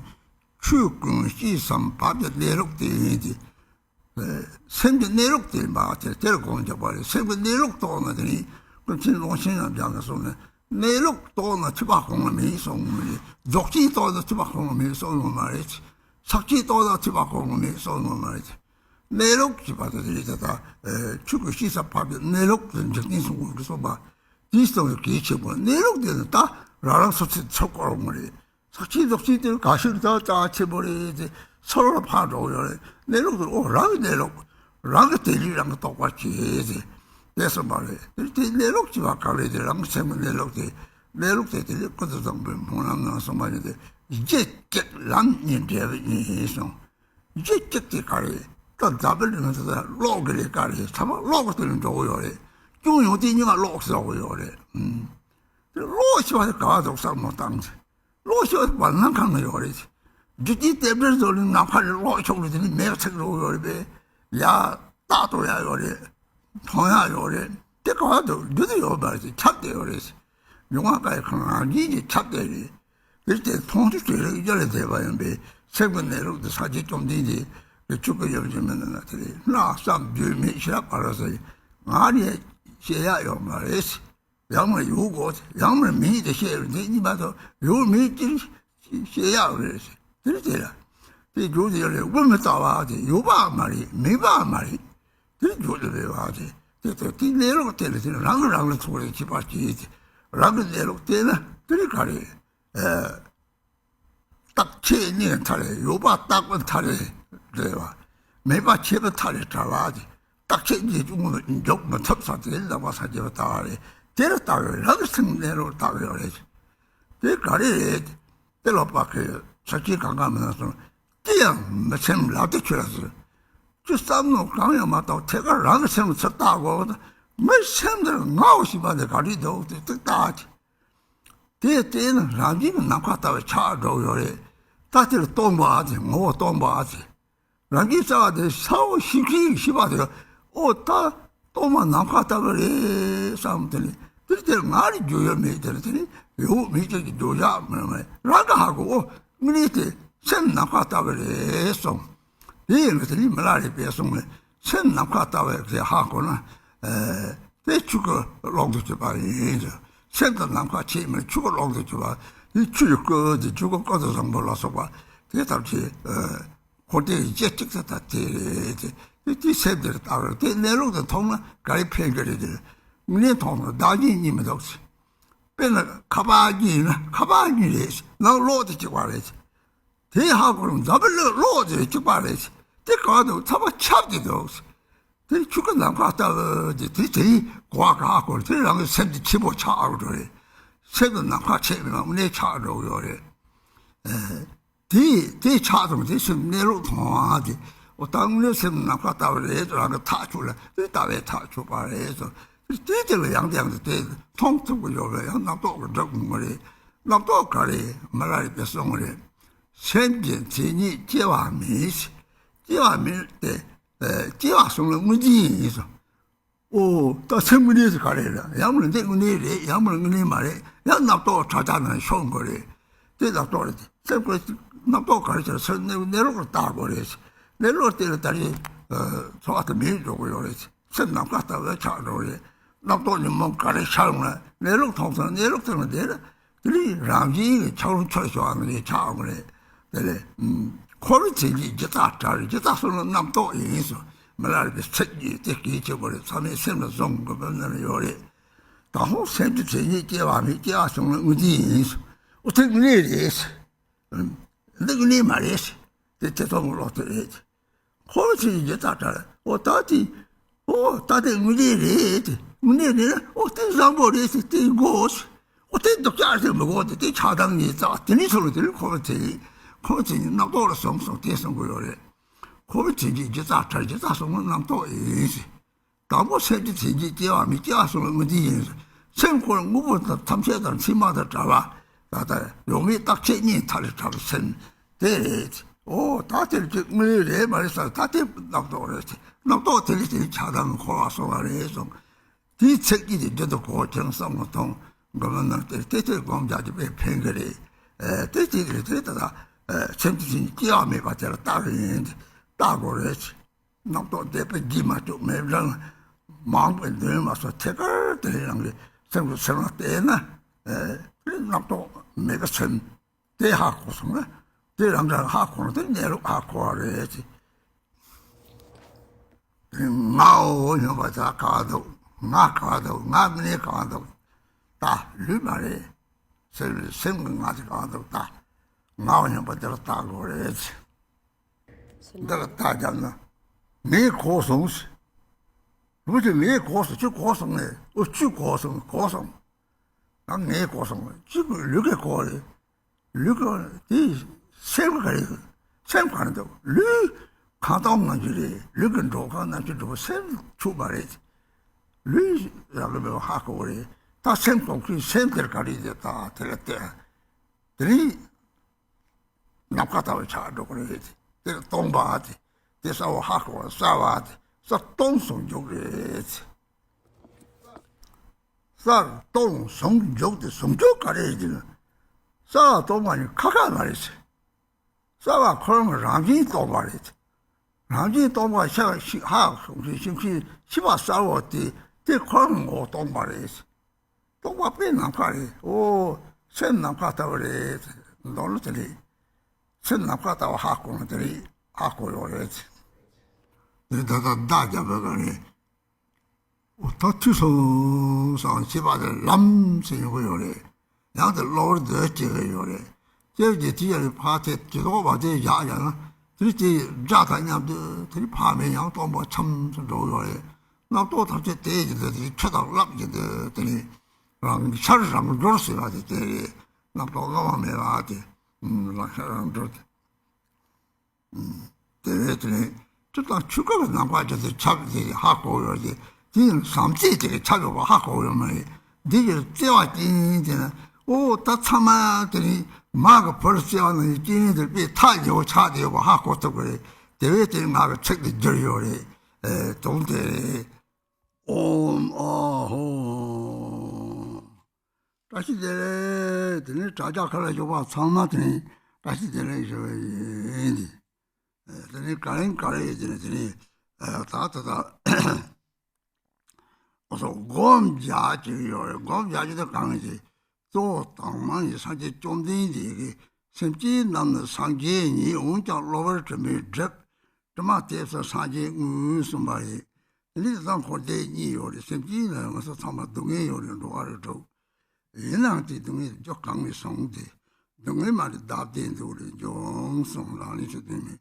ཆོས་ཀུན་སྐྱེས་སམ་བབ་ཀྱི་གནས་ལུགས་དེ་ཡིན་ཏེ། སེམས་ཀྱི་གནས་ལུགས་དེ་མ་དེ་དེར་སྒོམ་རྒྱག་པ་རེད། སེམས་ཀྱི་གནས་ལུགས་རྟོགས་ན་དེ་ནི་ཀུན་མཁྱེན་ཀློང་ཆེན་རྣམས་ཀྱང་གསུངས་ནས། གནས་ལུགས་རྟོགས་ན་ཐོས་པ་གོང་ལ་མེད་གསུངས་མ་རེད། རྫོགས་ཆེན་རྟོགས་ན་ཐོས་པ་གོང་ལ་མེད་གསུངས་ཡོད་མ་རེད། ཟག་བཅས་རྟོགས་ན་ཐོས་པ་གོང་ལ་མེད་གསུངས་ཡོད་མ་རེད། གནས་ལུགས་ཀྱི་བར་དུ་དེ་ལྟ་ད། ཆོས་ཀུན་སྐྱེས་སམ་བབ་པའི་གནས་ལུགས་དེ་འཇིག་རྟེན་གསུམ་མགོན་གྱིས་གསུངས་པ། དེའི་སྟེང་དུ་གལ་ཆེན་པོ་གནས་ལུགས་དེ་ནི་ད་རང་རང་སོ་སོའི་ཚུར་བསྐོར་བ་རེད། ཟག་བཅས་རྫོགས་བྱེད་དེ་ག་ཤེད་ད་རྩ་ཆེན་པོ་རེད་དེ། སོ་སོ་ལ་ཕར་འགྲོ་གི་ཡོད་རེད། གནས་ལུགས་དེ་ཨོ་རང་གི་གནས་ལུགས། རང་གི་དེ་ལུས་རང་གི་རྟོགས་པ་བྱེད་དེ། དེ་གསུངས་པ་རེད། དེ་དེ་གནས་ལུགས་ཀྱི་བར་ག་རེད་དེ། རང་གི་སེམས་ཀྱི་གནས་ལུགས་དེ། གནས་ལུགས་དེ་དེ་ལས་ཀུན་ཏུ་བཟང་པོའི་སྨོན་ལམ་ནང་གསུངས་པ་ཡིན་ཏེ། རྒྱུད་གཅིག་ལམ་གཉིས་འབྲས་བུ་གཉིས་ཡིན་གསུངས། རྒྱུད་གཅིག་དེ་ག་རེད། ད་འཛམ་བུ་གླིང་འདི་ད་གློག་གི་ལས་ཀ་རེད། ཚང་མ་གློག་གི་དེ་ལ་འགྲོ་གི་ཡོད་རེད། ཅུང་ཡང་དེ་གཉིས་ཀ་གློག་ཟེར་གི་ཡོད་རེད། ཨུམ། དེ་གློག་ཆེ་བ་དེ་ག་བ་འདུག་བསམ་བློ་བཏང་ཚེ། གློག་ཆེ་བ་དེ་བར་སྣང་ཁང་ན་ཡོད་རེད། རྒྱུ་རྐྱེན་རྟེན་འབྲེལ་བཟོ་ལས་ནམ་མཁའ་ལས་གློག་ཕྱོགས་ལས་དེ་ནི་མེ་ཚིག་འགྲོ་གི་ཡོད་རེད་པས། ཡ། རྟག་ཏུ་ཡ་ཡོད་རེད། མཐོང་ཡ་ཡོད་རེད། དེ་ག་བ་འདུག་རྒྱུ་དེ་ཡོད་པ་རེད། ཁྱབ་བསྡད་ཡོད་རེད། མྱོང་བ་ཀ་ཡི་ཁོང་རང་བཞིན་གྱིས་ཁྱབ་བསྡད་རེད། དེ་ལྟའི་མཐོང་ཆོས་ཀྱི་རིགས་རྒྱུད་ལ་བསྡད་པ་ཡིན་པས། སེམས་ཀྱི་གནས་ལུགས་འདི་སངས་རྒྱས་བཅོམ་ལྡན་འདས་ཀྱི་ཆོས་སྐུ་ཡོད་ཀྱི་མིན་ན་དེ་རེད། སྣང་བསམ་བརྗོད་མེད་ཤེས་རབ་ཕ་རོལ་ཟེར། ང་ནི་བཤད་ཡ་ཡོད་མ་རེད། ཡང་མིན་ཡོད་དགོས། ཡང་མིན་མེད་དེ་བཤད་རུང་དེ་གཉིས་མ་གཏོགས་ཡོད་མེད་ཅིག་བཤད་ཡག་རེད། དེ་རེད། དེ་ལ་དེ་རྒྱུ་དེ་ལ་དབུ་མའི་ལྟ་བ་དེ་ཡོད་པ་མ་རེད། མེད་པ་མ་རེད། དེ་རྒྱུ་དེ་རེད་བ། དེ་དེ་དེ་དེ་གནས་ལུགས་དེ་ལ་དེ་རང་གི་རང་ལ་ཚོགས་རེ་བྱེད་པ་བྱེད་དེ། རང་གི་གནས་ལུགས་དེ་ན་དེ་རེད་ག་རེད། རྟག་ཆད་གནས་མཐའ་རེད། ཡོད་པ་རྟག་པ་མཐའ་རེད། རེད་བ། མེད་པ་ཆད་པ་མཐའ་རེད་བྲལ་བ་དེ། རྟག་ཆད་གནས་ཀྱི་དངོས་འཇོག་མི་ཐུབ་ས་དེ་ལ་བ་ས་རྒྱས་པ་ལྟ་བ་རེད། དེར་ལྟ་བའི་རང་གི་སེམས་གནས་ལུགས་ལྟ་བའི་རེད། དེ་ག་རེ་རེད། དེ་ལ་བ་ཁའི་ཆ་རྐྱེན་གང་གང་མིན་ན་སོང་། ཅི་ཡང་མི་སེམས་ལབ་དེ་ཁྱོད་ལ་ཟེར། ཅི་བསམ་ནོ་གང་ཡང་མ་གཏོགས་ཐད་ཀར་རང་གི་སེམས་ཚུར་ལྟ་དགོས། མི་སེམས་འདིར་ངའོ་ཞེས་པ་འདི་ག་རེ་འདུག་དེ་ཏིག་ལྟ་དེ། དེ་ལྟས་ན་རང་བཞིན་གྱི་ནམ་མཁའ་ལྟ་བུ་ཆགས་འགྲོ་གི་ཡོད་རེད། ད་དེར་སྟོང་པ་ཨ་ཙི། ངོ་བོ་སྟོང་པ་ཨ་ཙི། རང་བཞིན་གསལ་བ་དེ་ས་འོག་ཤིང་ཁའི་ཤེས་པ་དེ། ཨོ་ད་སྟོང་པ་ནམ་མཁའ་ལྟ་བུ་རེད་བསམ། དེ་ནི་དེར་དེར་ང་རེ་རྒྱུ་ཡོད་མེད་དེ་ནི་དེ་ནི་ཡོད་མེད་ཅིག་གི་རྒྱུ་བཞག་མི་རུང་བས། རང་གི་ཧ་གོ། ཨོ་དངོས་གནས་དེ་སེམས་ནམ་མཁའ་ལྟ་བུ་རེད་གསུངས། དེ་ཡིན་ན་དེ་ནི་མི་ལ་རས་པས་གསུངས་ནས་སེམས་ནམ་མཁའ་ལྟ་བུ་ཞེས་ཧ་གོ་ན། དེ་ཆོས་སྐུ་ཀློག་ཏུ་གྱུར་པ་ཡིན། སེམས་དང་ནམ་མཁའ་ཆད་མིན་ཆོས་སྐུ་ཀློག་ཏུ་གྱུར་པ། དེ་ཆོས་ཀྱི་སྐུ་དེ་ཆོས་སྐུ་ཀུན་ཏུ་བཟང་པོ་ལ་སོགས་པ་དེ་ལྟར་གྱི་འཁོར་འདས་རྒྱུད་གཅིག་ཏུ་ལྟ་དེ་རེད། དེ་དེ་སེམས་དེར་ལྟ་བར་དེ་གནས་ལུགས་དེ་མཐོང་ན་ག་རེ་ཕན་གི་རེད། དེ་དངོས་གནས་མཐོང་ན་བདག་གཉིས་གཉིས་མི་འདུག་དཔེར་ན་ཁ་པར་གཉིས་ཡིན་ན་ཁ་པར་གཉིས་རེད། ནང་གློག་དེ་གཅིག་པ་རེད། དེ་ཧ་གོ་རུང་འཛམ་བུ་གླིང་གློག་དེ་གཅིག་པ་རེད། དེ་གང་དུ་ཚང་མ་ཁྱབ་ཀྱི་འདུག་དེ་ཆོས་སྐུ་ནམ་མཁའ་ལྟ་བུ་དེ་དེ་དེའི་གོ་བ་ག་ཧ་གོ་རུང་དེ་རང་གི་སེམས་དེ་ཆེན་པོ་ཆགས་འགྲོ་རེད། སེམས་དེ་ནམ་མཁའ་ཆད་མིན་ལ་དངོས་གནས་ཆགས་འགྲོ་གི་ཡོད་རེད། དེ་དེ་ཆགས་སོང་དེ་སེམས་གནས་ལུགས་མཐོང་བ་དེ། འོ་ད་དངོས་གནས་སེམས་ནམ་མཁའ་ལྟ་བུ་རེད། རང་གི་ཐག་ཆོད་ལ་དེ་ལྟ་བའི་ཐག་ཆོད་པ་རེད་ཟེར། དེ་དེ་ལ་ཡང་དེ་ཡང་དེ་མཐོང་ཐུབ་ཀྱི་ཡོད་པས་ཡང་རྣམ་རྟོག་གི་སྒྲུབ་དགོས་རེད། རྣམ་རྟོག་ག་རེ་མི་ལ་རས་པས་གསུངས་རེད། སེམས་ཀྱི་མཚན་ཉིད་སྐྱེ་བ་མེད། སྐྱེ་བ་མེད་དེ། སྐྱེ་བ་གསུམ་ལ་དངོས་འཛིན་ཡིན་ཟེར། ཨོ་ད་སེམས་དངོས་གནས་དེ་ག་རེ་རེད། ཡང་མིན་འདི་དངོས་གནས་རེད། ཡང་མིན་དངོས་གནས་མ་རེད། ཡང་རྣམ་རྟོག་ཁྲ་ཁྲ་ནང་ཤོང་དགོས་རེད། དེ་རྣམ་རྟོག་རེད། སེམས་ཀྱི་རྣམ་རྟོག་ག་རེ་བྱས་སེམས་གནས་གནས་ལུགས་ལ་བལྟ་དགོས་རེད། གནས་ལུགས་དེ་ལ་ད་རེས་འཚོ་བ་དེ་མེད་འགྲོ་གི་ཡོད་རེད། སེམས་ནམ་མཁའ་ལྟ་བུ་ཆགས་འགྲོ་རེད། རྣམ་རྟོག་ཉོན་མོངས་ག་རེ་ཤར་ཡོང་ན་གནས་ལུགས་མཐོང་སོང་། གནས་ལུགས་དེ་ལ་བསྡད་ན་དེ་ནི་རང་བཞིན་གྱི་ཆགས་རུང་ཆོས་ཞུ་བ་ནི་ཆགས་འོང་རེད། དེ་ལས་འཁོར་བའི་མཚན་ཉིད་རྒྱུ་རྩ་བྲལ། རྒྱུ་རྩ་གསུམ་ལ་རྣམ་རྟོག་ཡིན་ཟེར། མི་ལ་རས་པའི་ཚིག་གིས་དེ་གལ་ཆེ་བོ་རེད། ཚང་མས་སེམས་ལ་བཟུང་དགོས་པ་ནི་ཡོད་རེད། ད་ཧོ་སེམས་ཀྱི་མཚན་ཉིད་སྐྱེ་བ་མེད། སྐྱེ་བ་གསུམ་ལ་དངོས་འཛིན་ཡིན་ཟེར། ཨོ་དེ་དངོས་གནས་རེད། འདི་དངོས་གནས་མ་རེད། དེ་དེ་ཚོ་ངོ་ལོག་དེ་རེད། འཁོར་བའི་ཚུལ་གྱིས་རྒྱུ་རྩ་བྲལ། ཨོ་ད་དེ། ཨོ་ད་དེ་དངོས་གནས་རེད་དེ། དངོས་གནས་རེད་ན་ཨོ་དེ་བཟང་པོ་རེད་ཟེར་དེ་དགོས། ཨོ་དེ་སྡུག་ཅག་ཟེར་མི་དགོས་དེ། དེ་ཆགས་སྡང་ཉེས་རྩ་བ་དེ་ནི་ཚོ་ལ་དེ་ནི་འཁོར་བའི་ཚུལ། འཁོར་བའི་ཚུལ་གྱིས་རྣམ་རྟོག་ལ་བཟུང་སོང་དེ་གསུང་གི་ཡོད་རེད། འཁོར་བའི་ཚུལ་གྱིས་རྒྱུ་རྩ་བྲལ། རྒྱུ་རྩ་གསུམ་ལ་རྣམ་རྟོག་ཡིན་ཟེར། དང་པོ་སེམས་ཅན་ཐམས་ཅད་སྐྱེ་བ་མེད། སྐྱེ་བ་གསུམ་ལ་མུ་སྟེགས་ཡིན། སེམས་ཁོ་ན་དངོས་པོ་དང་ཐམས་ཅད་དང་མཚན་མ་དང་བྲལ་བ། ད་ལྟ་ཡོད་མེད་རྟག་ཆད་གཉིས་མཐའ་ལས་བྲལ་བའི་སེམས་དེ་རེད། ཨོ་ད་དེར་ཅིག་དངོས་རེད་མ་རེད་ཟེར། ད་དེ་རྣམ་རྟོག་རེད། རྣམ་རྟོག་དེ་ལས་དེ་ཆགས་སྡང་འཁོར་བ་སོགས་ལ་རེད་གསུངས། དེའི་ཚེ་སྐྱིད་དེ་རྒྱུན་དུ་གོ་ཅིང་བསམ་བློ་གཏོང་། དགོན་པ་ནང་དེར་དེ་དེ་སྒོམ་རྒྱག་རྒྱུ་དཔེ་ཕན་གི་རེད། ཨེ་དེ་ཅིག་རེད། དེ་ད་ལྟ་ཨེ་སེམས་ཅན་སྐྱེ་བ་མེད་པ་དེ་ལ་ལྟ་གི་ཡིན། ལྟ་དགོས་རེད། རྣམ་རྟོག་དད་པ་སྒྱིད་མ་བཅུག་མེད་རང་མང་པོས་འདོན་མ་སོང་། ཐད་ཀར་དེ་རང་གི་སེམས་ཀྱི་སེམས་ལ་བལྟས་ན། ཨེ་རྣམ་རྟོག་མེད་པའི་སེམས་དེ་ཧ་གོ་སོང་ན། དེ་རང་གིས་ཧ་གོ་ན་དེ་གནས་ལུགས་ཧ་གོ་བ་རེད། ངའོ་སྙམ་པ་དེ་ག་བ་འདུག་ང་ག་བ་འདུག་ང་དངོས་གནས་ག་བ་འདུག་ད་ལུས་མ་རེད། སེམས་སེམས་ཀྱི་ང་དེ་ག་བ་འདུག་ད་ངའོ་སྙམ་པ་དེ་ལ་ལྟ་དགོས་རེད། འདི་ལ་ལྟ་བརྒྱབ་ན། ངས་གོ་སོང་ཟེར། ལུས་ཀྱིས་ངས་གོ་སོང་། ཁྱོས་གོ་སོང་ངས། ཨོ་ཁྱོས་གོ་སོང་། གོ་སོང་། ད་ངས་གོ་སོང་། ཁྱོས་ལུས་ཀྱིས་གོ་རེད། ལུས་ཀྱིས་དེ་སེམས་ཀྱིས་ག་རེ་གོ། སེམས་ག་རེ་འདུག་ལུས་ཁང་སྟོང་ནང་བཞིན་རེད། ལུས་ཀྱི་འགྲོ་ཁང་ནང་བཞིན་འགྲོ་སེམས་ཆུད་པ་རེད། ལུས་རང་གི་མེད་པ་ཧ་གོ་གི་རེད། ད་སེམས་གོ་མཁན་སེམས་དེར་ག་རེ་འདུག་ད་དེ་ལ་བལྟས། དེ་ནི་ནམ་མཁའ་ལྟ་བུ་ཆགས་འགྲོ་གི་རེད། དེ་ལ་སྟོང་པ་དེ། དེ་གསལ་བོ་ཧ་གོ་བ་གསལ་བ་དེ་གསལ་སྟོང་ཟུང་འཇུག་རེད། གསལ་སྟོང་ཟུང་འཇུག་དེ་ཟུང་འཇུག་ག་རེ་ཡིན་ན། གསལ་བ་སྟོང་པ་ནི་ཁ་ཁ་མ་རེད། གསལ་བ་ཁོ་རང་རང་བཞིན་སྟོང་པ་རེད། རང་བཞིན་སྟོང་པ་ཤ་ཤི་ཧ་ཤི་ཤི་ཤི་བ་གསལ་བོ་དེ་དེ་ཁོ་རང་ངོ་སྟོང་པ་རེད། སྟོང་པ་དཔེ་ནམ་མཁའ་རེད། ཨོ་སེམས་ནམ་མཁའ་ལྟ་བུ་རེད། མདོར་ན་དེ་རེད། སེམས་ནམ་མཁའ་ལྟ་བུ་ཧ་གོ་ན་དེ་རེད། ཧ་གོ་ཡོད་རེད། དེ་ད་ལྟ་བརྡ་བརྒྱབ་པའི་སྒང་ནས། ཨོ་ད་ཐུག་སོང་བསམ་བྱས་པ་དེ་ལམ་ཟེར་ཡོང་གི་ཡོད་རེད། ཡང་དེ་གློ་བུར་དུ་སྐྱེ་གི་ཡོད་རེད། སྐྱེ་བ་དེ་དེ་ཡར་ཕར་དེ་དེ་ཐོག་བ་དེ་བཞག་ཡང་ན་དེ་དེ་སྒྲ་དང་མཉམ་དུ་དེ་ཕར་མེད་ཡང་སྟོང་པ་འཁྱམས་སུ་འགྲོ་གི་ཡོད་རེད། རྣམ་རྟོག་ཐམས་ཅད་དེ་ཡི་འདི་དེ་ཆུ་དང་རླབས་ཀྱི་འདི་དེ་ནི་རང་འཆར་རང་འགྲོར་ཟེར་བ་དེ་དེ་རེད། རྣམ་རྟོག་སྔ་མ་མེད་པ་དེ་རང་འཆར་རང་འགྲོར་དེ། དེ་བས་དེ་ནི་སྤྲིན་དང་ཆུ་ཁ་གི་ནམ་མཁའ་ཇི་ལྟར་ཁྱབ་ཅེས་ཧ་གོ་ཡོད་ཅེས། དེ་ཡང་ཟམ་རྩེ་དེ་གི་ཁྱབ་ཡོད་པ་ཧ་གོ་ཡོད་མ་རེད། འདི་ཡི་བརྩེ་བ་ཅན་དེ་ནི་ཨོ་ད་ཚང་མ་དེ་ནི་མ་གི་བུར་བརྩེ་བ་ནང་བཞིན་སྐྱེ་གནས་དེར་དཔེ་ཐག་ཉེ་བོ་ཆགས་བསྡད་ཡོད་པ་ཧ་གོ་ཐུབ་ཀྱི་རེད། དེ་བས་དེ་ནི་ང་གི་ཚིག་དེ་བསྒྱུར་ཡོད་རེད། ཨེ་དོན་དེ་རེད། ཨོམ་ཨ་ཧོ། བཀྲ་ཤིས་བདེ་ལེགས། དེ་ནས་དྲ་རྒྱ་ཁ་ལ་ཞོགས་པ་ཚང་མ་དེ་ནས་བཀྲ་ཤིས་བདེ་ལེགས་ཞུ་བ་ཡིན་ཏེ། དེ་ནས་ག་རེ་ག་རེ་ཡོད་དེ་ནས་དེ་ནས་ད་ད་ད་ཨོ་སོ་སྒོམ་རྒྱག་ཅིག་ཡོད་རེད། སྒོམ་རྒྱག་ཅིག་ད་གང་ཞིག་གཙོ་བོ་དང་མ་ཡིན་སངས་རྒྱས་བཅོམ་ལྡན་འདས་ཀྱིས་སེམས་ཅན་རྣམས་ནི་སངས་རྒྱས་ཉིད་འོན་ཀྱང་གློ་བུར་དྲི་མས་བསྒྲིབས། དྲི་མ་བལྟས་ས་སངས་རྒྱས་དངོས་གསུངས་པ་རེད། དེ་ནས་ད་འཁོར་འདས་གཉིས་ཡོད་རེད། སེམས་ཅན་ལ་ང་ཚོ་ཚང་མ་སྡུག་བསྔལ་ཡོད་རེད། འགྲོ་བ་རེ་འགྲོ། ཡིན་ནའང་དེ་སྡུག་བསྔལ་རྒྱུ་གང་ནས་སོང་སྟེ། སྡུག་བསྔལ་མ་རེད་བདག་བདེ་འདུག་རེད་འབྱུང་གསུངས། རང་ལས་ཆོས་སྟོན་མེད།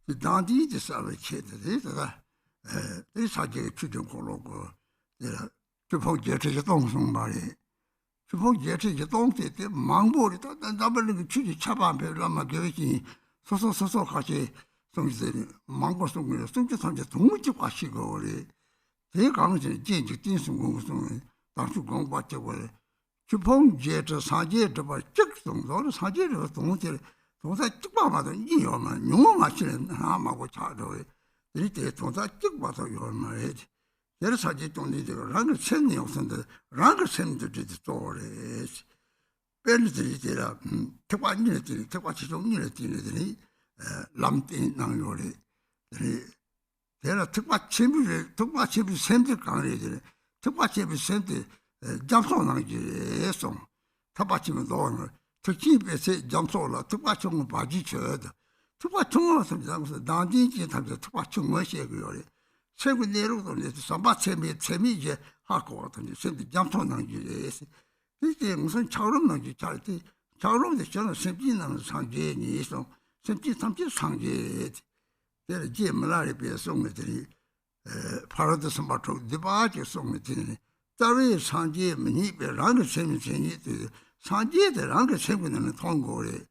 དེ་བདག་བདེ་དེ་གསལ་བའི་ཆེད་དུ་རེད། ད་ལྟ་དེ་ས་སྐྱའི་ཆོས་ཀྱི་འཁོར་ལོ་གོ། དེ་ལ་ཆོས་ཕུང་བརྒྱད་ཁྲི་བཞི་སྟོང་གསུངས་པ་རེད། ཆོས་ཕུང་བརྒྱད་ཁྲི་བཞི་སྟོང་དེ་དེ་མང་པོ་རེད། ད་ད་འཛམ་བུ་གླིང་གི་ཆོས་ཀྱི་ཆར་པ་འབེབས་བླ་མ་དགེ་བའི་བཤེས་གཉེན་སོ་སོ་སོ་སོ་ཁ་ཤས་གསུང་གི་ཟེར་ནས་མང་པོ་གསུང་གི་རེད། གསུང་རྒྱུ་ཐམས་ཅད་དོན་གཅིག་པ་ཤེས་དགོས་པ་རེད། དེའི་སྒང་ནས་རྗེ་འཇིག་རྟེན་གསུམ་མགོན་གྱིས་གསུངས་ནས་དམ་ཆོས་དགོངས་པ་གཅིག་པ་རེད། ཆོས་ཕུང་བརྒྱད་ཁྲི་སངས་རྒྱས་སྒྲུབ་པ་གཅིག་གསུངས་སོང་། སངས་རྒྱས་སྒྲུབ་པ་དོན་དེར་དོན་རྩ་གཅིག་པ་མ་གཏོགས་གཉིས་ཡོད་མ་རེད། ཉུང་ངུ་མ་ཕྱིན་ན་སྣ་མང་པོ་ཆགས་འགྲོ་རེད། དེ་རིང་དེའི་དོན་རྩ་གཅིག་མ་གཏོགས་ཡོད་མ་རེད། དེར་སངས་རྒྱས་བཅོམ་ལྡན་འདས་ཀྱིས་རང་གི་སེམས་ནི་ཡོངས་སུ་འདུལ། རང་གི་སེམས་འདུལ་བྱེད་དེ་གཙོ་བོ་རེད། དཔེར་ན་དེ་རིང་དེ་ལ་ཐེག་པ་གཉིས་ལ་བརྟེན་ནས་ཐེག་པ་ཆེ་ཆུང་གཉིས་ལ་བརྟེན་ནས་དེ་ནི་ལམ་བསྟན་གནང་ཡོད་རེད། དེ་ནི་དེ་ལ་ཐེག་པ་ཆེན་པོའི་རེད། ཐེག་པ་ཆེན་པོའི་སེམས་དེ་གང་རེད་དེ་ནི་ཐེག་པ་ཆེན་པོའི་སེམས་དེ་རྒྱ་མཚོ་ནང་གི་རེད་གསུངས། ཐེག་པ་ཆེན་པོའི་མདོ་ནང་ཐེག་ཆེན་དཔེ་ཚད་རྒྱ་མཚོ་ལ། ཐེག་པ་ཆུང་ངུ་བར་གྱི་ཆོད་དོ། ཐེག་པ་ཆུང་ངུ་ཐམས་ཅད་བདག་འཛིན་ཅན་ཐམས་ཅད་ཐེག་པ་ཆུང་ངུ་བཤད་ཀྱི་ཡོད་རེད། སེམས་ཀྱི་གནས་ལུགས་དང་འབྲེལ་ཏེ་ཟམ་པ་ཚད་མེད་ཚད་མེད་ཅེས་ཧ་གོ་བ་ཐམས་ཅད་སེམས་དེ་རྒྱ་མཚོ་ནང་གི་རེད། དེ་ལྟར་ངོ་སོ་འཁྱགས་རོམ་ནང་གི་འཁྱགས་ཏེ། འཁྱགས་རོམ་དེ་ཆོད་ན་སེམས་ཅན་རྣམས་སངས་རྒྱས་ཉིད་གསུངས། སེམས་ཅན་ཐམས་ཅད་སངས་རྒྱས་རེད། དེ་ལ་རྗེ་མི་ལ་རས་པས་གསུངས་ནས་དེ་རེད། ཕ་རོལ་ཏུ་སེམས་དཔའ་དྲུག་འདུས་པ་ཅེས་གསུངས་ནས་དེ་ནི་རྩ་བའི་སངས་རྒྱས་མི་རྙེད་པས་རང་གི་སེམས་ཉིད་མཚན་ཉིད་དེ། སངས་རྒྱས་དེ་རང་གི་སེམས་ཀྱི་ནང་ནས་མཐོང་དགོས་རེད།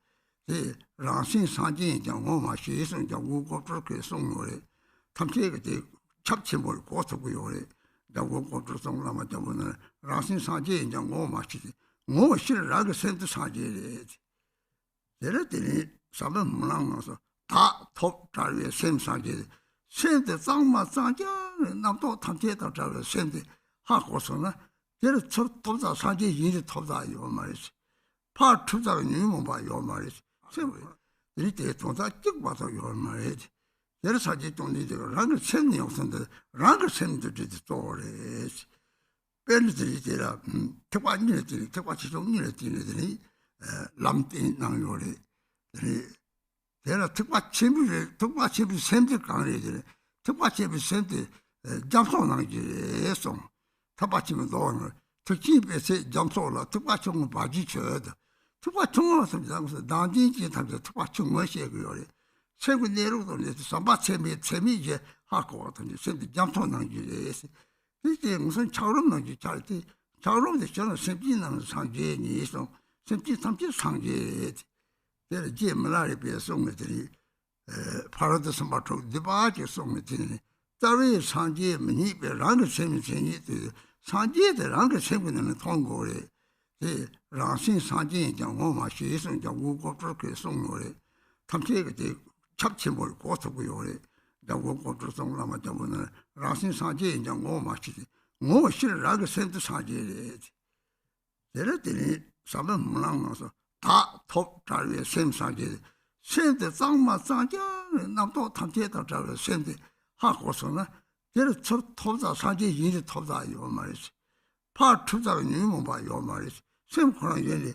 དེ་རང་སེམས་སངས་རྒྱས་ཡིན་ཀྱང་ངོ་མ་ཤེས་གསུངས་ཀྱང་མགོན་གོ་ཊར་ཁོས་གསུངས་ཡོད་རེད། ཐམས་ཅད་ཀྱིས་དེ་ཁྱབ་ཆེན་པོ་རེད། གོ་ཐུབ་ཀྱི་ཡོད་རེད། རྒྱལ་པོ་ཀོང་སྤྲུལ་གཙང་པོ་བླ་མ་རྒྱལ་པོ་ནི་རང་སེམས་སངས་རྒྱས་ཡིན་ཀྱང་ངོ་བོ་མ་ཤེས་ཏེ། ངོ་བོ་ཤེས་རང་གི་སེམས་དེ་སངས་རྒྱས་རེད། དེ་ལ་དེ་ནི་ཟབ་མོ་སྨོན་ལམ་ནང་སོ། བདག་ཐོབ་བྲལ་བའི་སེམས་སངས་རྒྱས། སེམས་དེ་གཙང་མ་གཙང་རྐྱང་རེད། རྣམ་རྟོག་ཐམས་ཅད་དང་བྲལ་བའི་སེམས་དེ་ཧ་གོ་སོང་ན། དེར་ཚུར་ཐོབ་ཐང་སངས་རྒྱས་ཡིན་རེད། ཐོབ་ཐང་ཡོད་མ་རེད། ཕར་ཐུབ་ཐང་ཉོན་མོངས་པ་ཡོད་མ་རེད། སེམས་དེ་རིགས་དེ་དོན་དག་གཅིག་མ་གཏོགས་ཡོད་མ་རེད། དེར་སངས་རྒྱས་བཅོམ་ལྡན་འདས་རང་གི་སེམས་ནི་ཡོང་ཟིན་ཏེ། རང་གི་སེམས་འདི་བྲིས་ཏེ་གཙོ་བོ་རེད། དཔེར་ན་དེ་རིགས་དེ་ལ་ཐེག་པ་གཉིས་ལ་བརྟེན་ནས། ཐེག་པ་ཆེ་ཆུང་གཉིས་ལ་བརྟེན་ནས་དེ་ནི་ལམ་བསྟན་གནང་ཡོད་རེད། དེ་ནི། དེ་ལ་ཐེག་པ་ཆེན་པོའི་རེད། ཐེག་པ་ཆེན་པོའི་སེམས་དེ་གང་རེད་ཟེར་ན། ཐེག་པ་ཆེན་པོའི་སེམས་དེ་རྒྱ་མཚོ་ནང་བཞིན་རེད་གསུངས། ཐེག་པ་ཆེན་པོའི་མདོ་ནང་། ཐེག་ཆེན་པའི་ཚེ་རྒྱ་མཚོ་ལ། ཐེག་པ་ཆུང་ངུ་བར་གྱི་ཆོད་དོ། ཐེག་པ་ཆུང་ངུ་ཟེར་ན་བདག་འཛིན་ཅན་ཐམས་ཅད་ཐེག་པ་ཆུང་ངུ་བཤད་ཀྱི་ཡོད་རེད། སེམས་ཀྱི་གནས་ལུགས་དང་ནི་ཟམ་པ་ཚད་མེད་ཚད་མེད་ཀྱི་ཧ་གོ་བ་དང་ནི་སེམས་དེ་རྒྱ་མཚོ་ནང་བཞིན་རེད། དེ་ལྟས་ངོ་སོ་ཆགས་རུམ་ནང་བཞིན་ཆགས་ཏེ། ཆགས་རུམ་དེ་ཆོད་ན་སེམས་ཅན་རྣམས་སངས་རྒྱས་ཉིད་གསུངས། སེམས་ཅན་ཐམས་ཅད་སངས་རྒྱས་རེད། དེ་ལ་རྗེ་མི་ལ་རས་པས་གསུངས་པའི་དེ་རིང་། ཕ་རོལ་ཏུ་སེམས་དཔའ་དྲུག་བསྡུས་པ་ཅིག་གསུངས་པའི་དེ་ནི། རྩ་བའི་སངས་རྒྱས་མི་རྙེད་པས། རང་གི་སེམས་ནི་མཚན་ཉིད་དུ། སངས་རྒྱས་དེ་རང་གི་སེམས་ཀྱི་ནང་ནས་མཐོང་དགོས་རེད། དེ་རང་སེམས་སངས་རྒྱས་ཡིན་ཀྱང་ངོ་མ་ཤེས་གསུངས། རྒྱལ་པོ་ཀོང་སྤྲུལ་གྱིས་གསུངས་ཡོད་རེད། ཐམས་ཅད་ཀྱིས་དེ་ཁྱབ་ཆེན་པོ་གོ་ཐུབ་ཀྱི་ཡོད་རེད། རྒྱལ་པོ་ཀོང་སྤྲུལ་གཙང་པོ་བླ་མ་རྒྱལ་པོ་ནི་རང་སེམས་སངས་རྒྱས་ཡིན་ཀྱང་ངོ་མ་ཤེས་ཏེ། ངོ་ཤེས་རང་གི་སེམས་དེ་སངས་རྒྱས་རེད། དེ་ལ་དེ་ནི་ཟབ་མོ་སྨོན་ལམ་ནང་སོ། བདག་ཐོབ་བྲལ་བའི་སེམས་སངས་རྒྱས། སེམས་དེ་གཙང་མ་གཙང་རྐྱང་རེད། རྣམ་རྟོག་ཐམས་ཅད་དང་བྲལ་བའི་སེམས་དེ་ཧ་གོ་སོང་ན། དེར་ཚུར་ཐོབ་ཐང་སངས་རྒྱས་ཡིན་རེད། ཐོབ་ཐང་ཡོད་མ་རེད། ཕར་ཐུབ་ཐང་ཉོན་མོངས་པ་ཡོད་མ་རེད། སེམས་ཁོ་རང་ཡིན་ནི་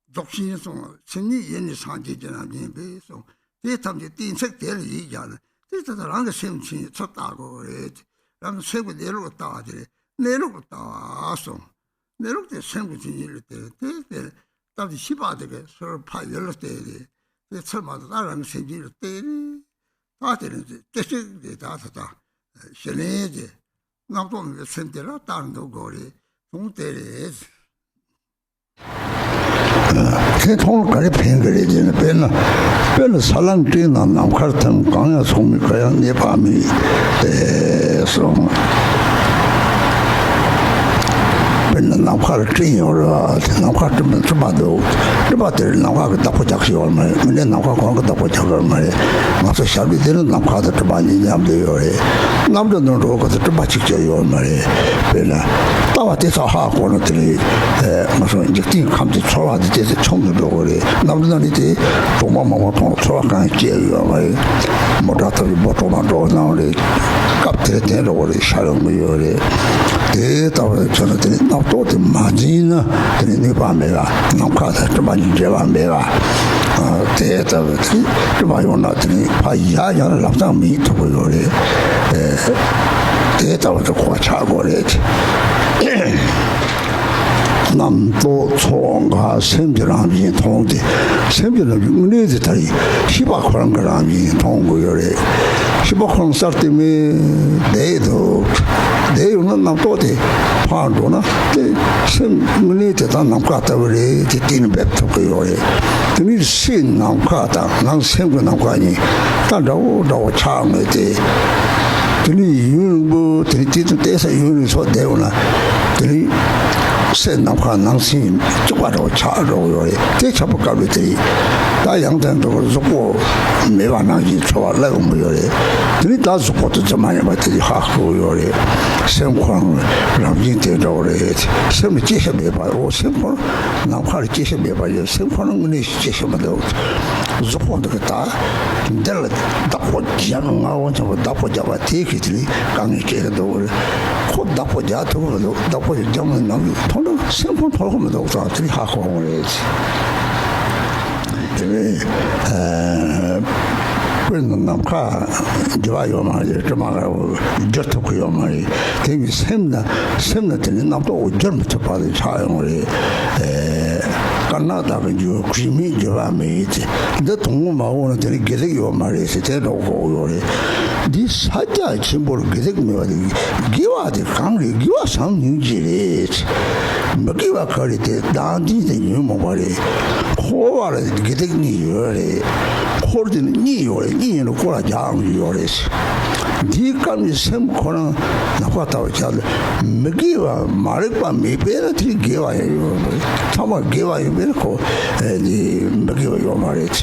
རྫོགས་ཆེན་གསུངས། སེམས་ཉིད་ཡེ་ནས་སངས་རྒྱས་ཀྱི་རྣམ་སྨིན་པས་གསུངས། དེ་ཐམས་ཅད་གཏན་ཚིགས་དེ་ལ་ཡིད་བཞག་ན། དེ་ད་ལྟ་རང་གི་སེམས་ཕྱིན་ཚུར་བལྟ་དགོས་རེད། རང་གི་སེམས་ཀྱི་གནས་ལུགས་ལ་བལྟ་བ་དེ་རེད། གནས་ལུགས་ལ་བལྟ་བ་གསུངས། གནས་ལུགས་དེ་སེམས་ཀྱི་མཚན་ཉིད་ལ་བལྟས། དེ་ལྟས་སྟབས་ཀྱིས་ཤེས་པ་དེ་གས་ཚུར་ཕ་ཡུལ་ལ་བལྟས་ཏེ། དེ་ཚུར་མ་ཐག་ད་རང་གི་སེམས་ཅན་ལ་བལྟས་ཏེ། ད་དེ་ནི་དེ་ཚིགས་དེ་ད་ད་ད་ཞི་ལྷག་དེ་རྣམ་རྟོག་མེད་པའི་སེམས་དེ་ལ་བལྟ་འདུག་དགོས་རེད། དོན་དེ་རེད། དེ་མཐོང་ལ་ག་རེ་ཕན་གི་རེད་ཟེར་ན། དཔེར་ན། དཔེར་ན་ས་ལམ་སྤྲིན་ནང་ནམ་མཁར་ཐིམ། གང་ཡང་ཚོགས་མེད་གར་ཡང་གནས་པ་མེད། ཨེ་གསུངས། དཔེར་ན་ནམ་མཁར་སྤྲིན་ཡོད་རེད་བ། དེ་ནམ་མཁར་སྤྲིན་པ་སྤྲིན་པ་འདུག་སྤྲིན་པ་དེར་ནམ་མཁའ་གི་བདག་པོ་རྒྱག་ཤེས་ཡོད་མ་རེད། དངོས་གནས་ནམ་མཁའ་ཁོ་རང་གི་བདག་པོ་རྒྱག་ཡོད་མ་རེད། ང་ཚོ་ཞབས་ལུས་དེ་ནི་ནམ་མཁའ་དང་སྤྲིན་པ་གཉིས་མཉམ་དུ་ཡོད་རེད། གནམ་གྲུ་ནང་འགྲོ་སྐབས་སུ་སྤྲིན་པ་གཅིག་ཀྱང་ཡོད་མ་རེད། དཔེར་ན་ལྟ་བ་དེ་ཚོ་ཧ་གོ་ན། དེ་ནི་ཨེ་ང་ཚོ་འཇིག་རྟེན་ཁམས་དེ་ཚོར་བ་དེ་དེ་ཚོ་ཆུང་དུ་འགྲོ་གི་རེད། གནམ་གྲུ་ནང་ནི་དེ་གྲོག་མ་མང་པོ་མཐོང་ལ་ཚོར་བ་གང་ཡང་སྐྱེ་ཡོད་མ་རེད། མོ་ཊ་ཐོག་གི་འབོ་གྲོག་མ་འགྲོ་གནང་རེད། སྐབས་དེར་བསྟན་འགྲོ་གི་རེད། ཤར་ཡོང་གི་ཡོད་རེད། དེ་ལྟ་བུ་བྱས་ན་དེ་ནི་རྣམ་རྟོག་དེ་མ་འཛིན་ན་དེ་ནི་ནུས་པ་མེད་པ། ནམ་མཁའ་དང་སྤྲིན་པ་གཉིས་འབྲེལ་བ་མེད་པ། ཨ་དེ་ལྟ་བུ་དེ་སྤྲིན་པ་ཡོང་ན་དེ་ནི་ཕར་ཡར་ཡང་ལམ་སང་མི་ཐུབ་ཀྱི་ཡོད་རེད། ཨེ་དེ་ལྟ་བུ་དེ་གོ་ཆག་དགོས་རེད། རྣམ་རྟོག་ཚོགས་འགའ་སེམས་ཀྱི་རང་བཞིན་མཐོང་སྟེ། སེམས་ཀྱི་རང་བཞིན་དངོས་གནས་དེ་ལྟར་ཤེས་པ་ཁོ་རང་གི་རང་བཞིན་མཐོང་དགོས་ཡོད་རེད། ཤེས་པ་ཁོ་རང་གསར་དུ་མེད་བསྡད་འདུག་བསྡད་ཡོད་ན་རྣམ་རྟོག་དེ་ཕར་འགྲོ་ན། དེ་སེམས་དངོས་གནས་དེ་དག་ནམ་མཁའ་ལྟ་བུ་རེད། དེ་གཏན་ནས་འབེབས་ཐུབ་ཀྱི་ཡོད་རེད། དེ་ནི་སེམས་ནམ་མཁའ་དང་ནང་སེམས་ཀྱི་ནམ་མཁའ་གཉིས་ད་འདྲ་བོ་འདྲ་བོ་ཆགས་ངེས་ཏེ། དེ་ནི་ཡུན་རིང་པོ་དེ་ནི་དེ་དང་བལྟས་ས་ཡུན་རིང་སོགས་བསྡད་ཡོད་ན། དེ་ནི་སེམས་ནམ་མཁའ་ནང་སེམས་གཅིག་པ་འདྲ་བོ་ཆགས་འགྲོ་གི་ཡོད་རེད། དེ་ཆགས་པའི་སྐབས་ལ་དེ་ནི་ད་ཡང་དེ་འདྲ་བོ་གཟུགས་པོ་མེད་པ་ནང་བཞིན་ཚོར་བ་སླེབས་ཡོང་གི་ཡོད་རེད། དེ་ནི་ད་གཟུགས་པོ་དེ་ཚོ་མ་ཡིན་པ་དེ་ནི་ཧ་གོ་གི་ཡོད་རེད། སེམས་ཁོ་རང་རང་བཞིན་དེ་འདྲ་བོ་རེད། སེམས་ལ་སྐྱེ་ཤ་མེད་པ། འོ་སེམས་ཁོ་རང་ནམ་མཁའ་ལ་སྐྱེ་ཤ་མེད་པ་ཡོད། སེམས་ཁོ་རང་དངོས་གནས་སྐྱེ་ཤ་མི་འདུག་གཟུགས་པོ་འདི་གི་ད་འདི་ལ་བདག་པོ་རྒྱབ་ན། ང་འོ་ཆེན་པོ་བདག་པོ་རྒྱབ་པ་དེ་གི་དེ་ནི་དཀའ་ངལ་སྐྱེ་གི་འདུག་ཁོ་བདག་པོ་རྒྱག་ཐུབ་ཀྱི་མི་འདུག་བདག་པོ་རྒྱབ་ན་ནམ་མཐོང་འདུག་སེམས་ཁོ་འཐོར་གི་མི་འདུག་ད་དེ་ནི་ཧ་གོ་འོང་རེད། དེ་བས་ཨ་དཔེར་ན་ནམ་མཁའ་འགྱུར་བ་ཡོད་མ་རེད། སྤྲིན་མ་འདྲ་བོ་འགྱུར་ཐུབ་ཀྱི་ཡོད་མ་རེད། དེ་བས་སེམས་ན་སེམས་ན་དེ་ནི་རྣམ་རྟོག་འགྱུར་མི་ཐུབ་པ་དེ་ཆགས་ཡོང་རེད། ཨེ་དཀར་ནག་དག་གི་འགྱུར་གུས་མེད་འགྱུར་བ་མེད་ཅེས། འདི་དང་པོ་མ་འོངས་ན་དེ་ནི་དགེ་སྡིག་ཡོད་མ་རེད་ཟེར་དེ་འདྲ་གོ་ཡོད་རེད། འདི་ས་སྐྱ་ཆེན་པོར་དགེ་སྡིག་མེད་པ་དེ། དགེ་བ་དེ་གང་རེད། དགེ་བ་བསམ་ནུས་ཀྱི་རེད། མི་དགེ་བ་ག་རེ་དེ་སྡང་དེ་དེ་ཉོན་མོངས་པ་རེད། འཁོར་བ་ལ་དགེ་སྡིག་གཉིས་ཡོད་རེད། འཁོར་དེ་ནི་གཉིས་ཡོད་རེད། གཉིས་ཡོད་ན་སྐོར་ལ་རྒྱག་ཡོད་རེད། འདིའི་སྐབས་ནས་སེམས་ཁོ་རང་ནམ་མཁའ་ལྟ་བུ་ཆགས་ལ་མི་དགེ་བ་མ་རིག་པ་མེད་པས་ན་དེ་དགེ་བ་ཡང་ཡོད་མ་རེད། ཚང་མ་དགེ་བ་ཡོད་པས་ན་ཁོ་ཨེ་འདི་མི་དགེ་བ་ཡོད་མ་རེད།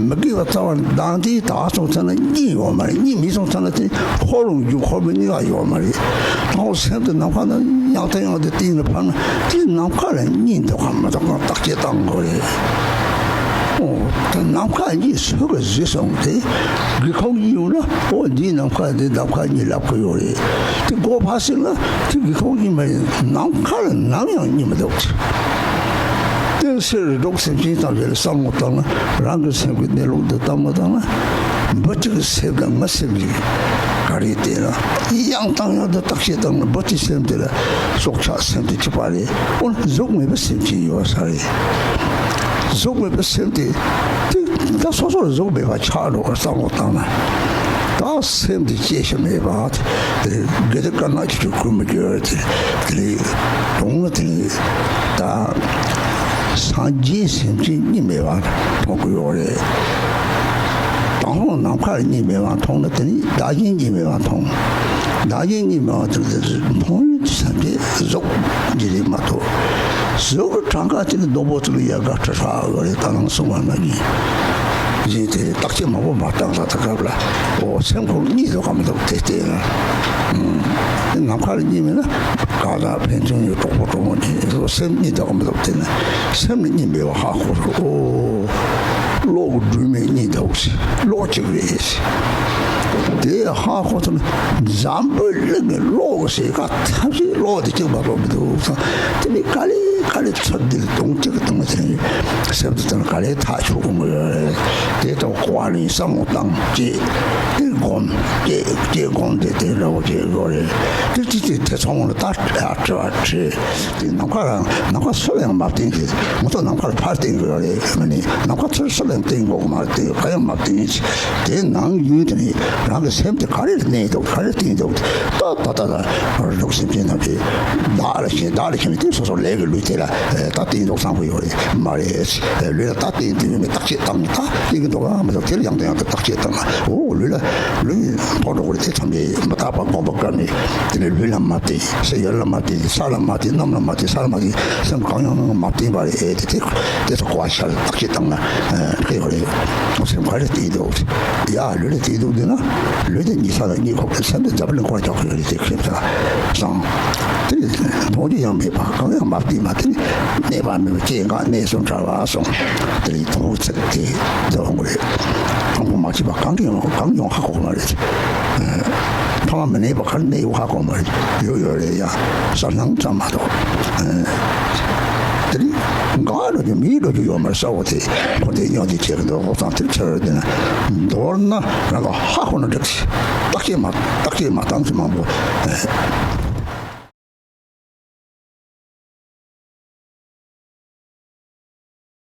མི་དགེ་བ་རྩ་བ་ནས་སྡང་དེ་དག་སོང་ཚར་ན་གཉིས་ཡོད་མ་རེད། གཉིས་མེད་སོང་ཚར་ན་དེ་འཁོར་རུང་རྒྱུ་འཁོར་བའི་གཉིས་ཀ་ཡོད་མ་རེད། ད་འོ་སེམས་དེ་ནམ་མཁའ་ན་ཡང་དང་ཡང་དུ་གཏིང་ལ་ཕབ་ན་དེ་ནམ་མཁའ་ལ་གཉིས་འདུག་གམ་མི་འདུག་གམ་བརྟག་དཔྱད་བཏང་དགོས་རེད། འོ་ད་ནམ་མཁའ་གཉིས་སུ་གིས་བཟོས་སོང་དེ་སྒེའུ་ཁུང་གཉིས་ཡོད་ན་འོ་འདིའི་ནམ་མཁའ་དེ་ནམ་མཁའ་གཉིས་ལབ་ཀྱི་ཡོད་རེད། དེ་སྒོ་ཕར་ཕྱེ་ན་དེ་སྒེའུ་ཁུང་གཉིས་མ་རེད། ནམ་མཁའ་ལ་ནམ་ཡང་གཉིས་མི་འདུག་དེ་ཕྱིར་འགྲོ་སེམས་ཅན་ཐམས་ཅད་ལ་བསམ་བློ་བཏང་ན་རང་གི་སེམས་ཀྱི་གནས་ལུགས་འདི་བཏང་མ་བཏང་ན་འབུ་གཅིག་གི་སེམས་དང་ང་སེམས་ཀྱི་ག་རེ་བལྟས་ན་ཡང་དང་ཡང་དུ་བརྟག་དཔྱད་བཏང་ན་འབུ་གཅིག་སེམས་དེ་ལ་སྲོག་ཆགས་སེམས་དེ་གཅིག་པ་རེད། འོ་ན་གཟུགས་མེད་པའི་སེམས་ཅན་ཡོད་ས་རེད། གཟུགས་མེད་པའི་སེམས་དེ་དེ་ད་སོ་སོར་གཟུགས་མེད་པ་ཆགས་འགྲོ་བར་བསམ་བློ་བཏང་ན། ད་སེམས་དེ་སྐྱེ་ཤ་མེད་པ་དེ་དགེ་སྡིག་དཀར་ནག་ཆུ་ཆུ་ཁུར་མི་འགྱུར་དེ་དེ་ལས་དོང་ལ་དེ་ལས་ད་སངས་རྒྱས་སེམས་ཅན་གཉིས་མེད་པ་མཐོང་གི་ཡོད་རེད། དང་པོ་ནམ་མཁའ་གཉིས་མེད་པ་མཐོང་ན་དེ་ནི་བདག་གཞན་གཉིས་མེད་པ་མཐོང་། བདག་གཞན་གཉིས་མེད་པ་དེ་ལས་མཐོང་ཡུལ་དེ་སངས་རྒྱས་གཟུགས་འདི་རེད་མ་གཏོགས། གཟུགས་ཀྱི་གྲངས་ཀ་དེ་ནི་སྡོང་པོ་ཚོ་ལ་ཡལ་ག་ཁྲི་ཧྲག་ཡོད་རེད། ད་ནང་གསུངས་པ་ནང་བཞིན་དེ་བརྟག་དཔྱད་མང་པོ་མ་བཏང་ས་ད་སྐབས་ལ་འོ་སེམས་ཁོང་གཉིས་འདུག་གམ་མི་འདུག་དེ་བལྟས་ན། ཨུམ། ནམ་མཁའ་ལ་གཉིས་མེད་ན་གང་ལྟར་ཕན་ཚུན་གྱི་གྲོགས་པོ་གྲོགས་མོ་གཉིས་སེམས་གཉིས་འདུག་གམ་མི་འདུག་དེ་ནི་སེམས་ནི་གཉིས་མེད་པ་ཧ་གོ་རུ་འོ། གློག་སྦྲུལ་མེད་གཉིས་འདུག་ཟེར། གློག་གཅིག་རེད་ཟེར། དེ་ཧ་གོ་ཐུབ་ན་འཛམ་བུ་གླིང་གི་གློག་ཟེར་ག་ཐམས་ཅད་གློག་དེ་གཅིག་མ་གཏོགས་མི་འདུག་ཟེར། དེ་ནི་ག་ལེ་ག་ལེ་ཚུར་འདིར་གདོང་གཅིག་གི་སྟེང་ལ་ཟེར་ནས་སེམས་དེ་དང་ག་ལེ་ཐག་ཆོད་དགོས་མོད། དེ་དང་གོ་བ་ལེན་བསམ་བློ་བཏང་བྱས་དེ་སྒོམ་བྱས་བྱས་སྒོམ་དེ་དེ་འདྲ་བོ་བྱས་དགོས་རེད། དེ་དེ་དེ་དེ་ཚང་མ་ལ་ད་དྲི་བ་དྲིས། དེ་ནམ་མཁའ་རང་ནམ་མཁའ་སུ་ལ་ཡང་མ་བརྟེན་གྱི། ང་ཚོ་ནམ་མཁའ་ལ་ཕར་བརྟེན་གྱི་ཡོད་རེད། མ་ནི་ནམ་མཁའ་ཚུར་སུ་ལ་ཡང་བརྟེན་དགོས་མ་རེད། དེ་ག་ཡང་མ་བརྟེན་གྱི། དེ་ནང་ཡུལ་དེ་ནི་རང་གི་སེམས་དེ་ག་རེ་ལ་གནས་འདུག་ག་རེ་བརྟེན་འདུག་ད་ད་ད་ད་རིགས་སེམས་ཅན་ཐམས་ཅད་བདག་ལ་ཞེན་བདག་ལ་ཞེན་ནས་དེ་སོ་སོ་ལས་ཀྱི་ལུས་དེ་ལ་ད་བརྟེན་འདུག་བསམ་གྱི་ཡོད་རེད། མ་རེད། ལུས་ལ་ད་བརྟེན་དུ་ཡོད་མེད་བརྟག་དཔྱད་བཏང་ནས་ད་བརྟེན་གྱི་འདུག་གམ་མི་འདུག་དེ་ལ་ཡང་དང་ཡང་དུ་བརྟག་དཔྱད་བཏང་ན། འོ་ལུས་ལ་ལུས་ཕོག་འགྲོ་གི་རེད། དེ་ཐམས་ཅད་མི་རྟག་པ་སྒོམ་པ་བཀར་ནས་དེ་ནས་ལུས་ལ་མ་བརྟེན། ས་ཡོལ་ལ་མ་བརྟེན། ས་ལ་མ་བརྟེན། གནམ་ལ་མ་བརྟེན། ས་ལ་མ་བརྟེན། སེམས་གང་ཡང་མ་བརྟེན་པ་རེད། དེ་དེ་དེ་ཚོ་གོ་བ་ཤར་བརྟག་དཔྱད་བཏང་ན་ཨ་ཁེ་ཡོད་རེད། སེམས་ག་རེ་བརྟེན་འདུག་ཡ་ལུས་ལ་བརྟེན་འདུག་འདི་ན་ལུས་དེ་གཉིད་ས་ལ་གཉིད་ཁུག་སྟེ་སེམས་དེ་འཛམ་བུ་གླིང་སྐོར་རྒྱག་གི་ཡོད་རེད། དེ་ཁེ་ས་སང་དེ་ལས་མཐོང་རྒྱུ་ཡང་མེད་པ་གང་ཡང་མ་བརྟེན་པ་དེ་ནི་གནས་པ་མེད་པ་སྐྱེ་འགག་གནས་གསུམ་བྲལ་བ་སོང་། དེ་ལས་མཐོང་ཚད་དེ་འདོན་དགོས་རེད། དང་པོ་མ་སྐྱེས་པ་གང་གིས་ཡང་གང་ཡང་ཧ་གོ་གི་མ་རེད། ཐ་མ་མི་གནས་པ་ག་རེ་གནས་ཡོད་ཧ་གོ་མ་རེད། ཡོད་ཡོད་རེད་ཡ། གསལ་སྣང་ཙམ་མ་གཏོགས། དེ་རིང་འགག་འགྲོ་རྒྱུ་མེད་འགྲོ་རྒྱུ་ཡོད་མ་རེད། ས་འོག་དེ་འཁོར་འདས་སྙོམས་འཇུག་བྱེད་ཀྱི་འདུག་ཙང་དེ་ཕྱིར་དེ་ན་མདོར་ན་རང་ག་ཧ་གོ་ན་འགྲིག་བརྟག་དཔྱད་མ་བརྟག་དཔྱད་མ་བཏང་ཚེ་མང་པོ།